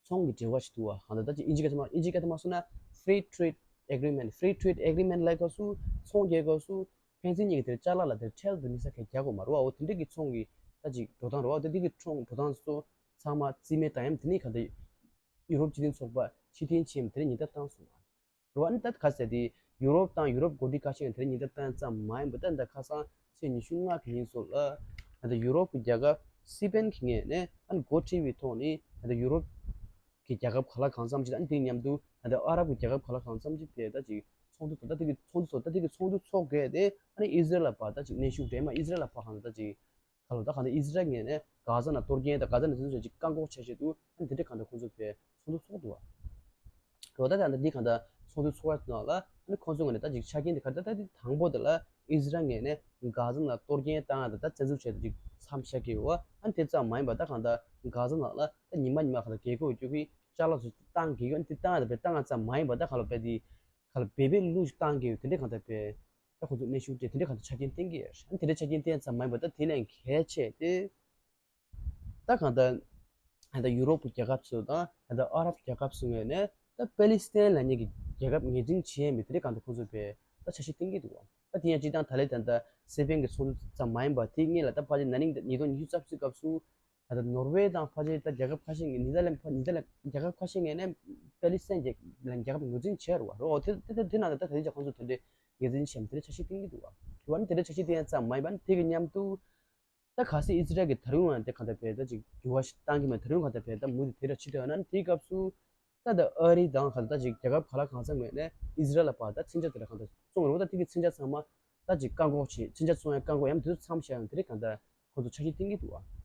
ཚོང་གི་འབྲེལ་བ་ཞིག་འདུག་བ། གང་ལྟར་ད་ཅིག་ཨིན་ཇི་སྐད་ཐོག་མ་ཨིན་ཇི་སྐད་ཐོག་མ་སོང་ན་Free Trade Agreement། Free Trade Agreement་ལབ་སྐབས་སུ་ཚོང་རྒྱག་སྐབས་སུ་ཕན་ཚུན་གཉིས་ཀྱི་དེར་ཅ་ལག་ལ་དེར་ཁྲལ་དང་དམིགས་བསལ་གྱི་རྒྱག་དགོས་མ་རེད་བ། འོ་དེ་འདྲ་གི་ཚོང་གི་ད་ཅིག་འགྲོ་སྟངས་རེད་བ། དེ་འདྲ་གི་ཚོང་འགྲོ་སྟངས་སོ་ཚང་མ་རྩིས་མེད་བཏང་ཡ་དེ་ནི་གང་ལྟར་ཡུ་རོབ་སྤྱི་མཐུན་ཚོགས་པ་ཕྱིར་འཐེན་བྱས་མ་དེར་ཉེན་བརྡ་བཏང་སོང་བ། རེད་བ། ཨ་ནི་ད་ག་ཟེར་དེ་ཡུ་རོབ་དང་ཡུ་རོབ་འགོ་ཁྲིད་ཁ་ཤས་ཀྱིས་དེར་ཉེན་བརྡ་བཏང་ཙམ་མ་ཡིན་པར་ད་ལྟ་ཁ་སང་ཚེས་ཉི་ཤུ་ལྔ་གི་ཉིན་སོགས་ལ་ད་ལྟ་ཡུ་རོབ་ཀྱི་རྒྱལ་ཁབ་སི་པེན་གྱི་ངོས་ནས་ཨ་ནི་འགོ་ཁྲིད་པའི་ཐོག་ནས་ད་ལྟ་ཡུ་རོབ་ཀྱི་རྒྱལ་ཁབ་ག་ལ་གང་འཚམ་ཅིག་ཨ་ནི་དེའི་མཉམ་དུ་ད་ལྟ་ཨ་རབ་ཀྱི་རྒྱལ་ཁབ་ག་ལ་གང་འཚམ་ཅིག་དེ་ད་ཅིག་ཚོགས་འདུ་ཚོགས། ད་དེ་གི་ཚོགས་འདུ་ཚོགས། ད་དེ་གི་ཚོགས་འདུ་ཚོགས་དགོས་ཏེ་ཨ་ནི་ཨི་ཟི་རལ་ལ་ཕར་ད་ཅིག་གནོན་ཤུགས་སྤྲད་མ་ཨི་ཟི་རལ་ལ་ཕར་གང་ལྟར་ད་ཅིག་ག་ལོ་ད་གང་ལྟར་ཨི་ཟི་རལ་ངོས་ནས་གྷ་ཟ་ནང་གཏོར་སྐྱོན་དང་གྷ་ཟ་ནང་དེ་ཚོ་ཅིག་བཀག་འགོག་བྱ་ཆེད་དུ་ཨ་ནི་དེ་འདྲ་གང་ལྟར་ཁོང་ཚོ་ཕར་ཚོགས་འདུ་ཚོགས་འདུག་བ། རོ་ད་ད་ལྟ་འདི་གང་ལྟར་ཚོགས་འདུ་ཚོགས་པའི་ནང་ལ་ཨ་ནི་ཁོང་ཚོའི་ངོས་ནས་ད་ཅིག་ཆ་རྐྱེན་དེ་ག་རེ་ད་ད་དེ་དང་པོ་དེ་ལ་ཨི་ཟི་རལ་ངོས་ནས་གྷ་ཟ་ནང་གཏོར་སྐྱོན་བཏང་ཡ་དང་ད་བཙན་འཛུལ་བྱས་ཏེ་ཅིག་མཚམས་བཞག་གི་ཡོད་བ། ཨ་ནི་དེ་ཙམ་མ་ཡིན་པ་ད་གང་ལྟར་གྷ་ཟ་ནང་ལ་ད་ཉི་མ་ཉི་མ་གང་ལྟར་རྒྱལ་ཁབ་ཀྱི་ཅ་ལག་ཚོ་བཏང་གི་ཡོད། ཨ་ནི་དེ་བཏང་ཡ་དང་བས་བཏང་ཡ་ཙམ་མ་ཡིན་པ་ད་གང་ལ་བས་དེ་ག་ལ་བེ་བེ་ལུག་ཅིག་བཏང་གི་ཡོད། དེ་འདྲ་གང་ལྟར་བས། ད་ཁོ་ཚོ་གནོན་ཤུགས་སྤྲད་དེ་འདྲ་གང་ལྟར་ཆ་རྐྱེན་བསྟན་གྱི་ཡོད་རེད། ཨ་ནི་དེ་འདྲ་ཆ་རྐྱེན་བསྟན་ཙམ་མ་ཡིན་པར་ད་དེ་ལས་གལ་ཆེ་དེ། ད་གང་ལྟར་ད་ཡུ་རོབ་ཀྱི་རྒྱལ་ཁབ་ཚོ་དང་ད་ལྟ་ཨ་རབ་རྒྱལ་ཁབ་ཚོ་ངོས་ནས་ད་པེ་ལི་སི་ཐན་ལབ་མཁན་གྱི་རྒྱལ་ཁབ་ངོས་འཛིན་བྱས་མེད་དེ་འདྲ་གང་ལྟར་ཁོ་ཚོ་བས་ད་འཆར་གཞི་བསྟན་གྱི་འདུག་བ། ད་དེ་ཡང་སྤྱིར་བཏང་ད་ལས་ད་ལྟ་སི་པེན་གྱི་ཚོགས་འདུ་ཙམ་མ་ཡིན་པར་དེའི་སྔོན་ལ་ད་ཕལ་ཆེར་ན་ནིང་ཉིས་སྟོང་ཉི་ཤུ་རྩ་བཞིའི་སྐབས་སུ། ད་ལྟ་ནོར་ཝེ་དང་ཕལ་ཆེར་ད་རྒྱལ་ཁབ་ཁ་ཤས་ངོས་ནེ་ཐར་ལན་ནེ་ཐར་ལན་རྒྱལ་ཁབ་ཁ་ཤས་ངོས་ནས་པེ་ལི་སི་ཐན་རྒྱལ་རྒྱལ་ཁབ་ངོས་འཛིན་བྱས་རེད་བ། རོ་དེ་དེ་དེ་ནང་ད་ལྟ་དེ་རིང་ཅག་ཁོང་ཚོ་དེ་འདྲའི་ངོས་འཛིན་བྱས་མ་དེ་འདྲའི་འཆར་གཞི་བཏིང་གི་འདུག་བ། རེད་བ། ནི་དེ་འདྲའི་འཆར་གཞི་བཏིང་ཡ་ཙམ་མ་ཡིན་པ་ནི་དེ་གི་མཉམ་དུ་ད་གལ་སྲིད་ཨི་ཛི་རལ་གྱི་ད་རུང་ཡང་དེ་གང་ལྟར་བས་ད་ཅིག་འགྱུར་བ་ཞིག་བཏང་གི་མེད། ད་རུང་གང་ལྟར་བས་ད་མུ་མཐུད་དེ་ར་ཕྱིན་ཐལ་ན་དེའི་སྐབས་སུ་ད་ད་ཨ་རི་དང་གང་ལྟར་ད་ཅིག་རྒྱལ་ཁབ་ག་ལ་གང་ཚང་ངོས་ནས་ཨི་ཛི་རལ་ལ་ཕར་ད་མཚོན་ཆ་དེ་ར་གང་ལྟར་བཙོང་རེད་བ། ད་དེ་གི་མཚོན་ཆ་ཚང་མ་ད་ཅིག་བཀག་འགོག་བྱེད། མཚོན་ཆ་བཙོང་ཡ་བཀག་འགོག་ཡང་དེ་ཚོ་མཚམས་བཞག་ཡང་དེ་རིང་གང་ལྟར་ཁོ་ཚོ་འཆར་གཞི་བཏིང་གི་འདུག་བ།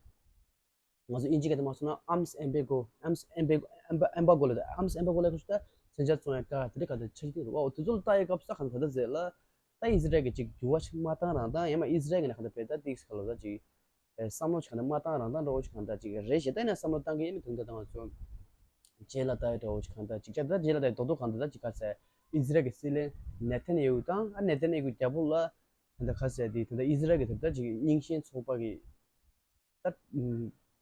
ང་ཚོ་དབྱིན་ཇི་སྐད་དུ་མ་སོང་ན་arms embargo, arms embargo, embargo ལ་arms embargo ལ་ཁོ་ཚོ་ད་མཚོན་ཆ་བཙོང་ཡ་བཀག་དེ་འདྲ་ག་དེ་འཆར་གཞི་བཏིང་འདུག་བ། འོ་དེ་ཚོ་ལ་ལྟ་ཡི་སྐབས་སུ་གང་ལྟར་ད་ཟེར་ལ་ད་ཨི་ཛི་རལ་གྱི་ཅིག་འགྱུར་བ་ཞིག་མ་བཏང་རང་བཏང་ཡང་མ་ཨི་ཛི་རལ་གྱི་ནས་གང་ལྟར་བས་ད་ཏིག་ག་ལ་ད་ཅིག་བསམ་བློ་ཞིག་གང་ལྟར་མ་བཏང་རང་བཏང་འདྲ་བོ་ཞིག་གང་ལྟར་ཅིག་རེད་ཞེ་ད་ཡིན་ན་བསམ་བློ་བཏང་གི་ཡིན་མི་དུང་ད་ད་ང་ཚོ་རྗེས་ལ་ད་ཡི་འདྲ་བོ་ཞིག་གང་ལྟར་ཅིག་ཅག་ད་རྗེས་ལ་ད་ཡི་རྡོག་རྡོག་གང་ལྟར་ད་ཅིག་ག་ཟེར་ཨི་ཛི་རལ་གྱི་སྲིད་བློན་ནེ་ཐན་ཡ་ཧུ་དང་ཨ་ནེ་ཐན་ཡ་ཧུ་རྒྱལ་པོ་ལ་ད་ག་ཟེར་དེ་ད་ཨི་ཛི་རལ་གྱི་ད་ད་ཅིག་རྙིང་ཤིང་ཚོགས་པ་གི་ད་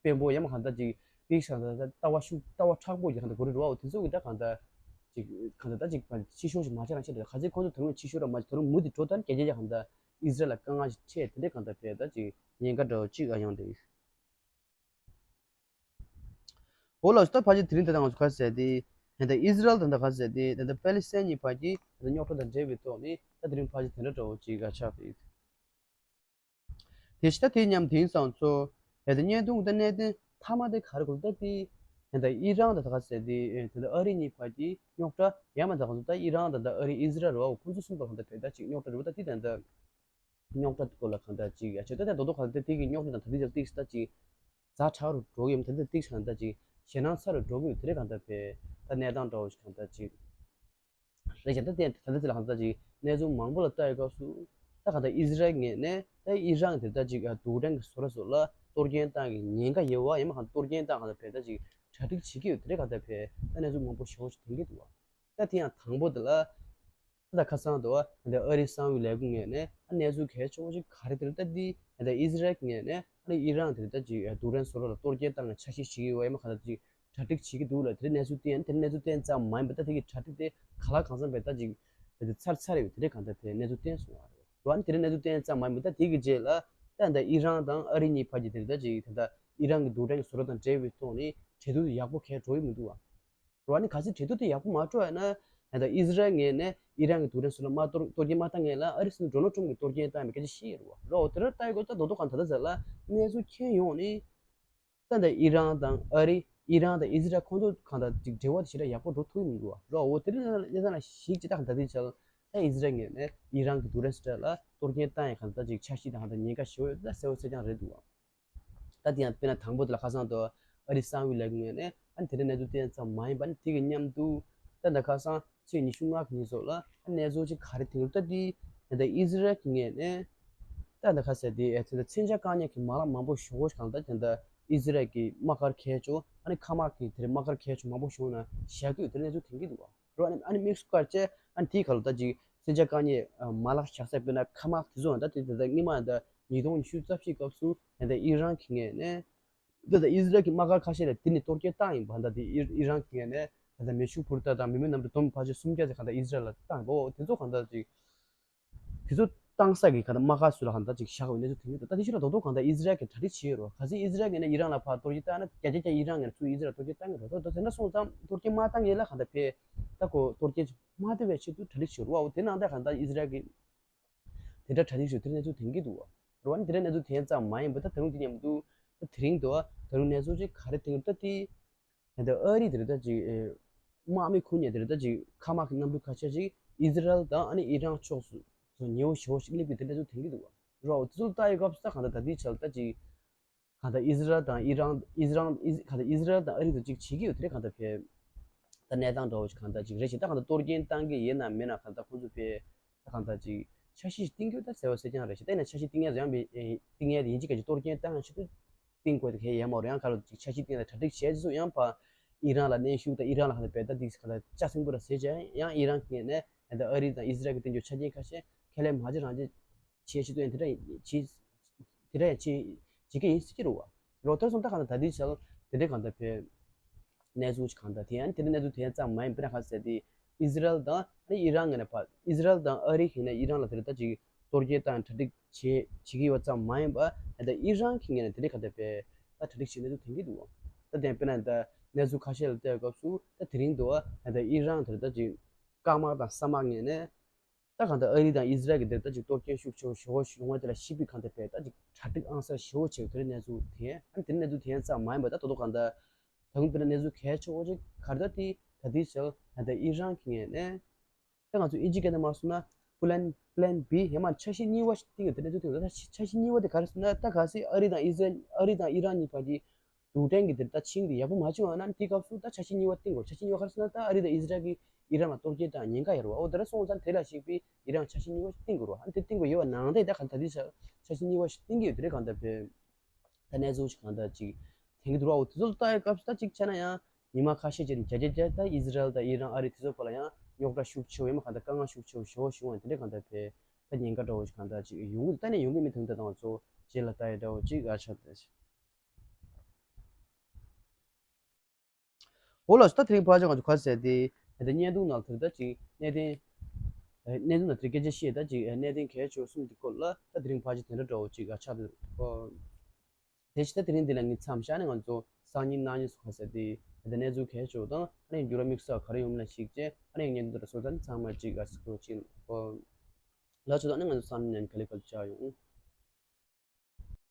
དཔོན་པོ་ཡང་མ་གང་ལྟར་ཅིག་དེ་ཤ་ད་ལྟ་ལྟ་བ་ཤུགས་ལྟ་བ་མཁྲེགས་པོ་ཡང་གང་ལྟར་གོ་རེ་རོ་དེ་ཚོ་གི་ད་གང་ལྟར་ ཅིག་གང་ལྟར་ད་ཅིག་ཕར་ཕྱི་ཤོར་ཞིག་མ་ཆགས་རང་ཆེད་དུ་ག་ཚོད་ཁོང་ཚོ་ད་རུང་ཕྱི་ཤོར་ར་མ་ཆགས་ད་རུང་མུ་མཐུད་འགྲོ་ད་ནི་རྒྱལ་རྒྱལ་གང་ལྟར་ཨི་ཟི་རལ་ལ་དཀའ་ངལ་ཞིག་འཕྲད་དེ་འདྲའི་གང་ལྟར་བས་ད་ཅིག་ཉེན་ཁ་འདྲ་བོ་ཅིག་ཨ་ཡོང་དེ། འོ་ལགས་སོ། ད་ཕལ་ཆེར་དེ་རིང་ད་ལྟ་ང་ཚོ་ག་རེ་ཟེར་ཏེ། ད་ལྟ་ཨི་ཟི་རལ་ད་ལྟ་ག་རེ་ཟེར་ཏེ་ད་ལྟ་པེ་ལི་སི་ཐན་གཉིས་བར་གྱི་ད་ལྟ་རྙོག་དྲ་དང་འབྲེལ་བའི་ཐོག་ནས་ད་དེ་རིང་ཕལ་ཆེར་དེ་འདྲ་འདྲ་བོ་ཅིག་ག་ཆགས་ཏེ། དེ་ཕྱི་ད་དེ་མཉམ་དེང་སང་ཚོ་ད་ལྟ་བརྙན་ཐུང་ད་གནད་དོན་མཐའ་མ་དེ་ག་རེ་གོ་ད་དེ་ད་ལྟ་ཨི་རན་ད་ལྟ་ག་རེ་ཟེར་ཏེ་ད་ལྟ་ཨ་རི་གཉིས་བར་གྱི་རྙོག་དྲ་ཡང་མ་ད་ག་ཚོ་ད་ཨི་རན་ད་ལྟ་ཨ་རི་ཨི་ཟི་རལ་རོ་ཁོང་ཚོ་གསུམ་པ་གང་ད་བས་ད་ཅིག་རྙོག་དྲ་རེད་བ། ད་དེ་ད་ལྟ་རྙོག་དྲ་སྐོར་ལ་གང་ལྟར་ཅིག་ཡ་བྱས་ད་ལྟ་རྡོག་རྡོག་གང་ལྟར་དེ་གི་རྙོག་དྲ་དང་ད་ལྟ་ཅིག་ད་ཅིག་ཛ་དྲག་རུ་འགྲོ་གི་ཡོད། ད་ལྟ་ཏིག་གང་ལྟར་ཅིག་ཞེད་སྣང་ཚ་རུ་འགྲོ་གི་ཡོད། དེ་རེད་གང་ལྟར་བས་ད་གནས་སྟངས་འདྲ་བོ་ཞིག་གང་ལྟར་ཅིག་རེད་ཀྱང་ད་ལྟ་ད་ལྟ་ཅིག་ལ་གང་ལྟར་ཅིག་གནས་ཚུལ་མང་པོ་ལ་ལྟ་ཡི་སྐབས་སུ་ད་གང་ལྟར་ཨི་ཟི་རལ་ངོས་ནས་ད་ཨི་རན་དེ་ད་ཅིག་རྡུལ་ཕྲན་གྱི་བཟོ་གྲྭ་སོགས་ལ་གཏོར་སྐྱོན་བཏང་གི་ཉེན་ཁ་ཡོད་བ་ཡིན་མ་གང་གཏོར་སྐྱོན་བཏང་གང་ལྟར་བས་ད་ཅིག་གྲ་སྒྲིག་བྱེད་ཀྱི་ཡོད། དེ་རེད་གང་ལྟར་བས་ད་གནས་ཚུལ་མང་པོ་ཞེ་པོ་ཞིག་ཐོན་གྱི་འདུག་བ། ད་དེ་ཡང་དང་པོ་དེ་ལ། ད་ཁ་སང་དུ་ཨ་ནི་ཨ་རིའི་གསང་བའི་ལས་ཁུངས་ངོས་ནས་ཨ་གནས་ཚུལ་གལ་ཆེ་བོ་ཞིག་ག་རེ་དེ་ལ་ལྟ་དུས་ཨ་ནི་ཨི་ཟི་རལ་གྱི་ངོས་ནས་ཨ་ནི་ཨི་རན་དེ་ལ་ལྟ་ཅིག་རྡུལ་ཕྲན་བཟོ་གྲྭ་ལ་གཏོར་སྐྱོན་བཏང་ནས་འཆར་གཞི་ཞིག་ཡོད་པ་ཡིན་མ་གང་ལྟར་ཅིག་གྲ་སྒྲིག་བྱེད་ཀྱི་འདུག་ལ། དེ་རིང་གནས་ཚུལ་བསྟན་དེ་རིང་གནས་ཚུལ་བསྟན་ཙམ་མ་ཡིན་པ་ད་དེ་གི་གྲ་སྒྲིག་དེ་ག་ལ་གང་འཚམ་པའི་ལྟ་ཅིག་དེ་ཚར་ཚར་རེད། དེ་རིང་གང་ལྟར་བས་གནས་ཚུལ་བསྟན་སོང་བ་རེད། ཨ་ནི་དེ་རིང་གནས་ཚུལ་བསྟན་ཙམ་མ་ཡིན་པ་ད་དེ་གི་རྗེས་ལ་ད་ད་ཨི་རན་དང་ཨ་རི་གཉིས་བར་གྱི་དེ་ལ་ལྟ་ཅིག་དེ་ད་ཨི་རན་གྱི་རྡུལ་ཕྲན་གྱི་བཟོ་གྲྭ་དང་འབྲེལ་བའི་ཐོག་ནས་གྲོས་བསྡུར་ཡག་པོ་གང་འགྲོ་ཡི་མི་འདུག་བ། རོ་ཨ་ནི་གལ་སྲིད་གྲོས་བསྡུར་དེ་ཡག་པོ་མ་འགྲོ་ཡ་ན་ད་ལྟ་ཨི་ཟི་རལ་ངོས་ནས་ཨི་རན་གྱི་རྡུལ་ཕྲན་སོགས་ལ་མ་གཏོར་གཏོར་སྐྱོན་མ་བཏང་ངེས་ལ་ཨ་རི་སྲིད་འཛིན་ཌོ་ནལ་ཊམ་གྱིས་གཏོར་སྐྱོན་བཏང་བའི་སྐད་ཆ་བཤད་ཡོད་རེད་བ། རོ་དེ་རུ་ལྟ་ཡི་གོ་ད་རྡོག་རྡོག་གང་ད་ལྟ་ཟེར་ལ་གནས་ཚུལ་མཁྱེན་ཡོང་ནི་ད་ལྟ་ཨི་རན་དང་ཨ་རི་ཨི་རན་དང་ཨི་ཟི་རལ་ཁོང་ཚོ་གང་ད་ཅིག་འབྲེལ་བ་དེ་ཞེ་དྲག་ཡག་པོ་འགྲོ་ཐུབ་ཀྱི་མི་འདུག་བ། རོ་འོ་དེ་རིང་གནས་སྟངས་ལ་ཞིག་ཅིག་ད་གང་ད་དེ་ཆ་ལ་ད་ཨི་ཟི་རལ་ངོས་ནས་ཨི་རན་གྱི་རྡུལ་ཕྲན་སོགས་ལ་གཏོར་སྐྱོན་བཏང་ཡ་གང་ད་ཅིག་འཆར་གཞི་དང་གང་ད་ཉེན་ཁ་ཞེ་པོ་ཡོད་ད་གསལ་པོ་གསལ་རྐྱང་རེད་འདུག་བ། ད་དེ་ཡང་དཔེར་ན་དང་པོ་དེ་ལ་ཁ་སང་དུ་ཨ་རི་གསང་བའི་ལས་ཁུངས་ནས་ཨ་ནི་དེ་འདྲའི་གནས་ཚུལ་བསྟན་ཙམ་མ་ཡིན་པ་ནི་དེ་གི་མཉམ་དུ་ད་ལྟ་ཁ་སང་ཚེས་ཉི་ཤུ་ལྔ་གི་ཉིན་སོགས་ལ་ཨ་གནས་ཚུལ་ཅིག་ག་རེ་ཐོན་ད་དེ་ད་ལྟ་ཨི་ཟི་རལ་གྱི་ངོས་ནས་ད་ལྟ་ཁ་སང་དེ་ཨེ་ད་ལྟ་མཚོན་ཆ་བཀག་ཉར་གྱི་མ་ལག་མང་པོ་ཞེ་པོ་ཞིག་གང་ལྟར་ད་ལྟ་ཨི་ཟི་རལ་གྱི་དམག་སྒར་གལ་ཆེ་ཨ་ནི་མཁའ་དམག་གི་དེ་འདྲའི་དམག་སྒར་གལ་ཆེ་མང་པོ་ཞིག་ནང་བཞག་གི་ཡོད་དེ་འདྲའི་གནས་ཚུལ་ཐོན་གྱི་འདུག་བ། རོ་ཨ་ནི་ཨ་ནི་དམིགས་སུ་བཀར་བྱས་ཨ་ནི་དེའི་ཁ་ལ་ད་ཅིག་མཚོན་ཆ་བཀག་ཉར་མ་ལག་བཞག་ས་དཔེར་ན་མཁའ་དམག་དེ་ཚོ་ད་དེ་ད་ལྟ་སྔོན་མ་ད་ཉིས་སྟོང་ཉི་ཤུ་རྩ་བཞིའི་སྐབས་སུ་ད་ལྟ་ཨི་རན་གྱི་ངོས་ནས་ད་ལྟ་ཨི་ཟི་རལ་གྱི་དམག་སྒར་ཁ་ཤས་ལ་དེ་ནས་གཏོར་སྐྱོན་བཏང་ཡིན་པ། ད་ལྟ་དེ་ཨི་ཨི་རན་གྱི་ངོས་ནས་ད་ལྟ་མེ་ཤུགས་འཕུར་མདའ་དང་མི་མེད་གནམ་གྲུ་འདོམ་ཕལ་ཆེར་སུམ་བརྒྱ་ཙམ་གང་ལྟར་ཨི་ཟི་རལ་ལ་བཏང་གོ། དེ་ཚོ་གང་ལྟར་ཅིག་དེ་ཚོ་བཏང་ས་གི་གང་ལྟར་དམག་སྒར་ཚོ་ལ་གང་ལྟར་ཅིག་བཞག་པའི་གནས་ཚུལ་ཐོན་གྱི་འདུག་ད་དེ་ཕྱི་ལ་རྡོག་རྡོག་གང་ལྟར་ཨི་ཟི་རལ་གྱིས་གྲ་སྒྲིག་བྱས་ཡོད་རེད་བ། གལ་སྲིད་ཨི་ཟི་རལ་ངོས་ནས་ཨི་རན་ལ་ཕར་གཏོར་སྐྱོན་བཏང་ན་བརྒྱ་ཆ་བརྒྱ་ཨི་རན་ངོས་ནས་ཚུར་ཨི་ཟི་རལ་གཏོར་སྐྱོན་བཏང་གི་རེད། ད་དེ་འདྲ་སོང་ཙང་གཏོར་སྐྱོན་མ་བཏང་ངེས་ལ་གང་ལྟར་ཕར་ད་ཁོ་གཏོར་སྐྱོན་མ་བཏང་བའི་ཆེད་དུ་གྲ་སྒྲིག་བྱས་ཡོད་རེད་བ། འོ་དེ་ནང་ལྟར་གང་ལྟར་ཨི་ཟི་རལ་གྱིས་དེ་འདྲ་གྲ་སྒྲིག་བྱས་དེ་འདྲ་གནས་ཚུལ་ཐོན་གྱི་འདུག་བ། རེད་བ། ཨ་ནི་དེ་འདྲ་གནས་ཚུལ་ཐོན་ཙམ་མ་ཡིན་པར་ད་ད་རུང་དེ་མཉམ་དུ་ད་དེ་རིང་དུ་ད་རུང་གནས་ཚུལ་ཅིག་ག་རེ་ཐོན་གྱི་འདུག་ད་དེ་ད་ལྟ་ཨ་རི་དེ་རེད་ད་ཅིག་དམག་མི་ཁུར་ནས་དེ་རེད་ད་ཅིག་མཁའ་དམག་གི་གནམ་གྲུ་ཁ་ཤས་ཅིག་ཨི་ཟི་རལ་དང་ཨ་ནི་ཨི་རན་ཕྱོགས་སུ་ཉེ་བོ་ཞེ་བོ་ཞིག་སླེབས་པའི་དེ་འདྲ་ཚོ་ཐོན་གྱི་འདུག་བ། རོ་དེ་ཚོ་ལྟ་ཡི་སྐབས་སུ་ད་གང་ལྟར་ད་ལྟའི་ཆར་ད་ཅིག་གང་ལྟར་ཨི་ཟི་རལ་དང་ཨི་རན་ཨི་ཟི་རལ་ཨི་ཟི་གང་ལྟར་ཨི་ཟི་རལ་དང་ཨ་རི་དང་ཅིག་བྱེད་ཀྱི་ཡོད་དེ་རེད། གང་ལྟར་ཕར་ད་གནས་སྟངས་འདྲ་བོ་ཞིག་གང་ལྟར་ཅིག་རེད་ཞེ་ད་གང་ལྟར་གཏོར་སྐྱོན་བཏང་གི་ཡིན་ན་མིན་ན་གང་ལྟར་ཁོང་ཚོ་ཕར་ད་གང་ལྟར་ཅིག་འཆར་གཞི་ཞིག་བཏིང་གི་ཡོད་ད་ཟེར་བ་གསལ་རྐྱང་རེད་ཞེ་ད། ཡིན་ན་འཆར་གཞི་བཏིང་ཡས་ཡང་བཏིང་ཡས་དེ་ཡིན་གཅིག་ག་ཅིག་གཏོར་སྐྱོན་བཏང་ཡས་ཆེད་དུ་བཏིང་དགོས་དེ་གལ་ཡོད་མ་རེད། ཡང་ག་ལ་ཅིག་འཆར་གཞི་བཏིང་ལ་གྲ་སྒྲིག་བྱས་རྗེས་སུ་ཡང་ཕར་ཨི་རན་ལ་གནོན་ཤུགས་དང་ཨི་རན་ལ་གང་ལྟར་བལ་ད་འདི་གང་ལྟར་ལྕགས་སྲིན་པོ་ར་ཟེར་བྱས་ཡང་ཨི་རན་གྱི་ངོས་ནས་ད་ལྟ་ཨ་རི་དང་ཨི་ཟི་རལ་གྱི་སྟེང་གི་ཆ་རྐྱེན་ཁ་ཤས་ཁས་ལེན་མ་བྱེད་རང་བྱེད་བྱེད་ཆེད་དུ་ཡང་དེ་འདྲ་ཡང་བྱེད་དེ་འདྲ་ཡང་བྱེད་བྱེད་ཀྱི་ཡིན་ཟེར་གྱི་རེད་བ། ལོ་ལྟར་སོང་ད་གང་ལྟར་ད་ལྟའི་ཆར་དེ་འདྲའི་གང་ལྟར་བལ་གནས་ཚུལ་ཞིག་གང་ལྟར་དེ་ཡང་དེ་འདྲའི་གནས་ཚུལ་དེ་ཡང་ཙམ་མ་ཡིན་པ་ན་ག་ཟེར་ཏེ་ཨི་ཟི་རལ་དང་ཨ་ནི་ཨི་རན་ངོས་ནས་ཕར་ཨི་ཟི་རལ་དང་ཨ་རི་ཡིན་ན་ཨི་རན་ལ་དེ་འདྲ་ད་ཅིག་གཏོར་སྐྱོན་བཏང་གྲ་སྒྲིག་བྱེད་བྱེད་ཀྱི་ཡོད་ཙམ་མ་ཡིན་པ་ད་ལྟ་ཨི་རན་གྱི་ངོས་ནས་དེ་འདྲའི་གང་ལྟར་བལ་ད་གྲ་སྒྲིག་བྱེད་གནས་ཚུལ་ཐོན་གྱི་འདུག་ད་དེ་དཔེར་ན་ད་གནས་ཚུལ་ཁ་ཤས་ལ་བལྟས་སྐབས་སུ་ད་དེ་རིང་དུ་ད་ལྟ་ཨི་རན་དེ་འདྲ་ད་ཅིག་རྐང་དམག་དང་ས་དམག་ངོས་ནས། ད་གང་ལྟར་ཨ་རི་དང་ཨི་ཟི་རལ་གྱི་འདིར་ད་ཅིག་གཏོར་སྐྱོན་ཤུགས་ཆེ་བོ་ཞེ་བོ་ཞིག་ཡོང་བ་དེ་ལ་ཞིབ་པའི་གང་ལྟར་བས་ད་ཅིག་གྲ་སྒྲིག་ཨང་གསར་ཞེ་བོ་བྱས་དེ་རིང་གནས་ཚུལ་ཐོན། ཨ་ནི་དེ་རིང་གནས་ཚུལ་ཐོན་ཙམ་མ་ཡིན་པ་ད་ད་དུང་གང་ལྟར་ད་དུང་དཔེར་ན་གནས་ཚུལ་གལ་ཆེ་བོ་ཅིག་ག་རེ་ད་དེ་ད་དེའི་ཕྱིར་ད་ལྟ་ཨི་རན་གྱི་ངོས་ནས་ད་ང་ཚོ་ཨིན་ཇི་སྐད་ནང་མར་གསུངས་ན་plan plan B ཡང་མ་འཆར་གཞི་གཉིས་པ་ཞིག་བཏིང་ཡོད་དེ་གནས་ཚུལ་ཐོན་ཡོད། ད་འཆར་གཞི་གཉིས་པ་དེ་ག་རེ་ཟེར་ན་ད་གལ་སྲིད་ཨ་རི་དང་ཨི་ཟི་རལ་ཨ་རི་དང་ཨི་རན་གཉིས་བར་གྱི་རྡུལ་ཕྲན་གྱི་དེར་ད་ཆིངས་དེ་ཡག་པོ་མ་བྱུང་བ་ན་དེའི་སྐབས་སུ་ད་འཆར་གཞི་གཉིས་པ་བཏིང་དགོས། འཆར་གཞི་གཉིས་པ་ག་རེ་ཟེར་ན་ད་ཨ་རི་དང་ཨི་ཟི་རལ་གྱིས་ཨི་རན་ལ་གཏོར་སྐྱོན་དང་ཉེན་ཁ་ཡོད་རེད་བ། འོ་དེ་འདྲ་སོང་ཙང་དེ་ལ་གཞིགས་པའི་ཨི་རན་འཆར་གཞི་གཉིས་པ་བཏིང་དགོས་རེད་བ། ཨ་ནི་དེ་བཏིང་དགོས་ཡོད་པ་ནང་བཞིན་ད་ག་ད་དེ་འཆར་གཞི་གཉིས་པ་ཞིག་བཏིང་གི་ཡོད་དེ་རེད། གང་ལྟར་བས་ད་གནས་ཚུལ་ཞིག་གང་ལྟར་ཅིག་ཐོན་གྱི་འདུག་ར། འོ་དེ་ཚོ་ལ་ལྟ་ཡའི་སྐབས་སུ་ད་ཅིག་བྱས་ན་ཡང་ཉི་མ་ཁ་ཤས་ཅིག་རིང་བརྒྱ་ཆ་བརྒྱ་ད་ཨི་ཟི་རལ་དང་ཨི་རན་ཨ་རི་དེ་ཚོ་བར་ལ་ཡང་རྙོག་དྲ་ཤུགས་ཆེ་བོ་ཡིན་མ་གང་ལྟར་དཀའ་ངལ་ཤུགས་ཆེ་བོ་ཞེ་བོ་བྱུང་བ་དེ་འདྲ་གང་ལྟར་བས་ད་ཉེན་ཁ་འདྲ་བོ་ཞིག་གང་ལྟར་ཅིག་ཡོང་གི་འདུག་ད་ནས་ཡོང་གི་མི་ཐུང་ད་དང་ཚོ་རྗེས་ལ་ལྟ་ཡའི་འདྲ་བོ་ཅིག་ཨ་ཆགས་ད། འོ་ལགས་སོ། ད་དེ་རིང་ཕལ་ཆེར་ང་ཚོ་ག་རེ་ཟེར་ཏེ་ ད་ལྟ་བརྙན་ཐུང་ནང་དེར་ད་ཅིག་གནད་དོན་ཨ་གནད་དོན་ནང་དེར་སྐད་ཆ་བཤད་ད་ཅིག་ཨ་གནད་དོན་གལ་ཆེ་བ་གསུམ་དེ་སྐོར་ལ་ད་དེ་རིང་ཕལ་ཆེར་དེ་འདྲ་འདྲ་བོ་ཅིག་ཨ་ཆགས་འདུག་གོ། དེ་བཞིན་ད་དེ་རིང་འདི་ལ་ངས་མཚམས་བཞག་ནས་ང་ཚོ་སང་ཉིན་གནངས་ཉིན་སོགས་ཟེར་ཏེ་ད་ལྟ་གནས་ཚུལ་གལ་ཆེ་བ་དང་ཨ་ནི་འགྱུར་བ་དམིགས་བསལ་ག་རེ་ཡོང་མིན་ལ་གཞིགས་བྱས་ཨ་ནི་བརྙན་ཐུང་དེ་འདྲ་བཟོ་ད་ནི་ཚང་མ་ཅིག་ཨ་སི་ཁུར་ཅིག་གོ། ལགས་ཆོད་དོ། ཨ་ནི་ང་ཚོ་སང་ཉིན་ཁ་ལེ་ཁ་ལེ་ཆགས་ཡོང་།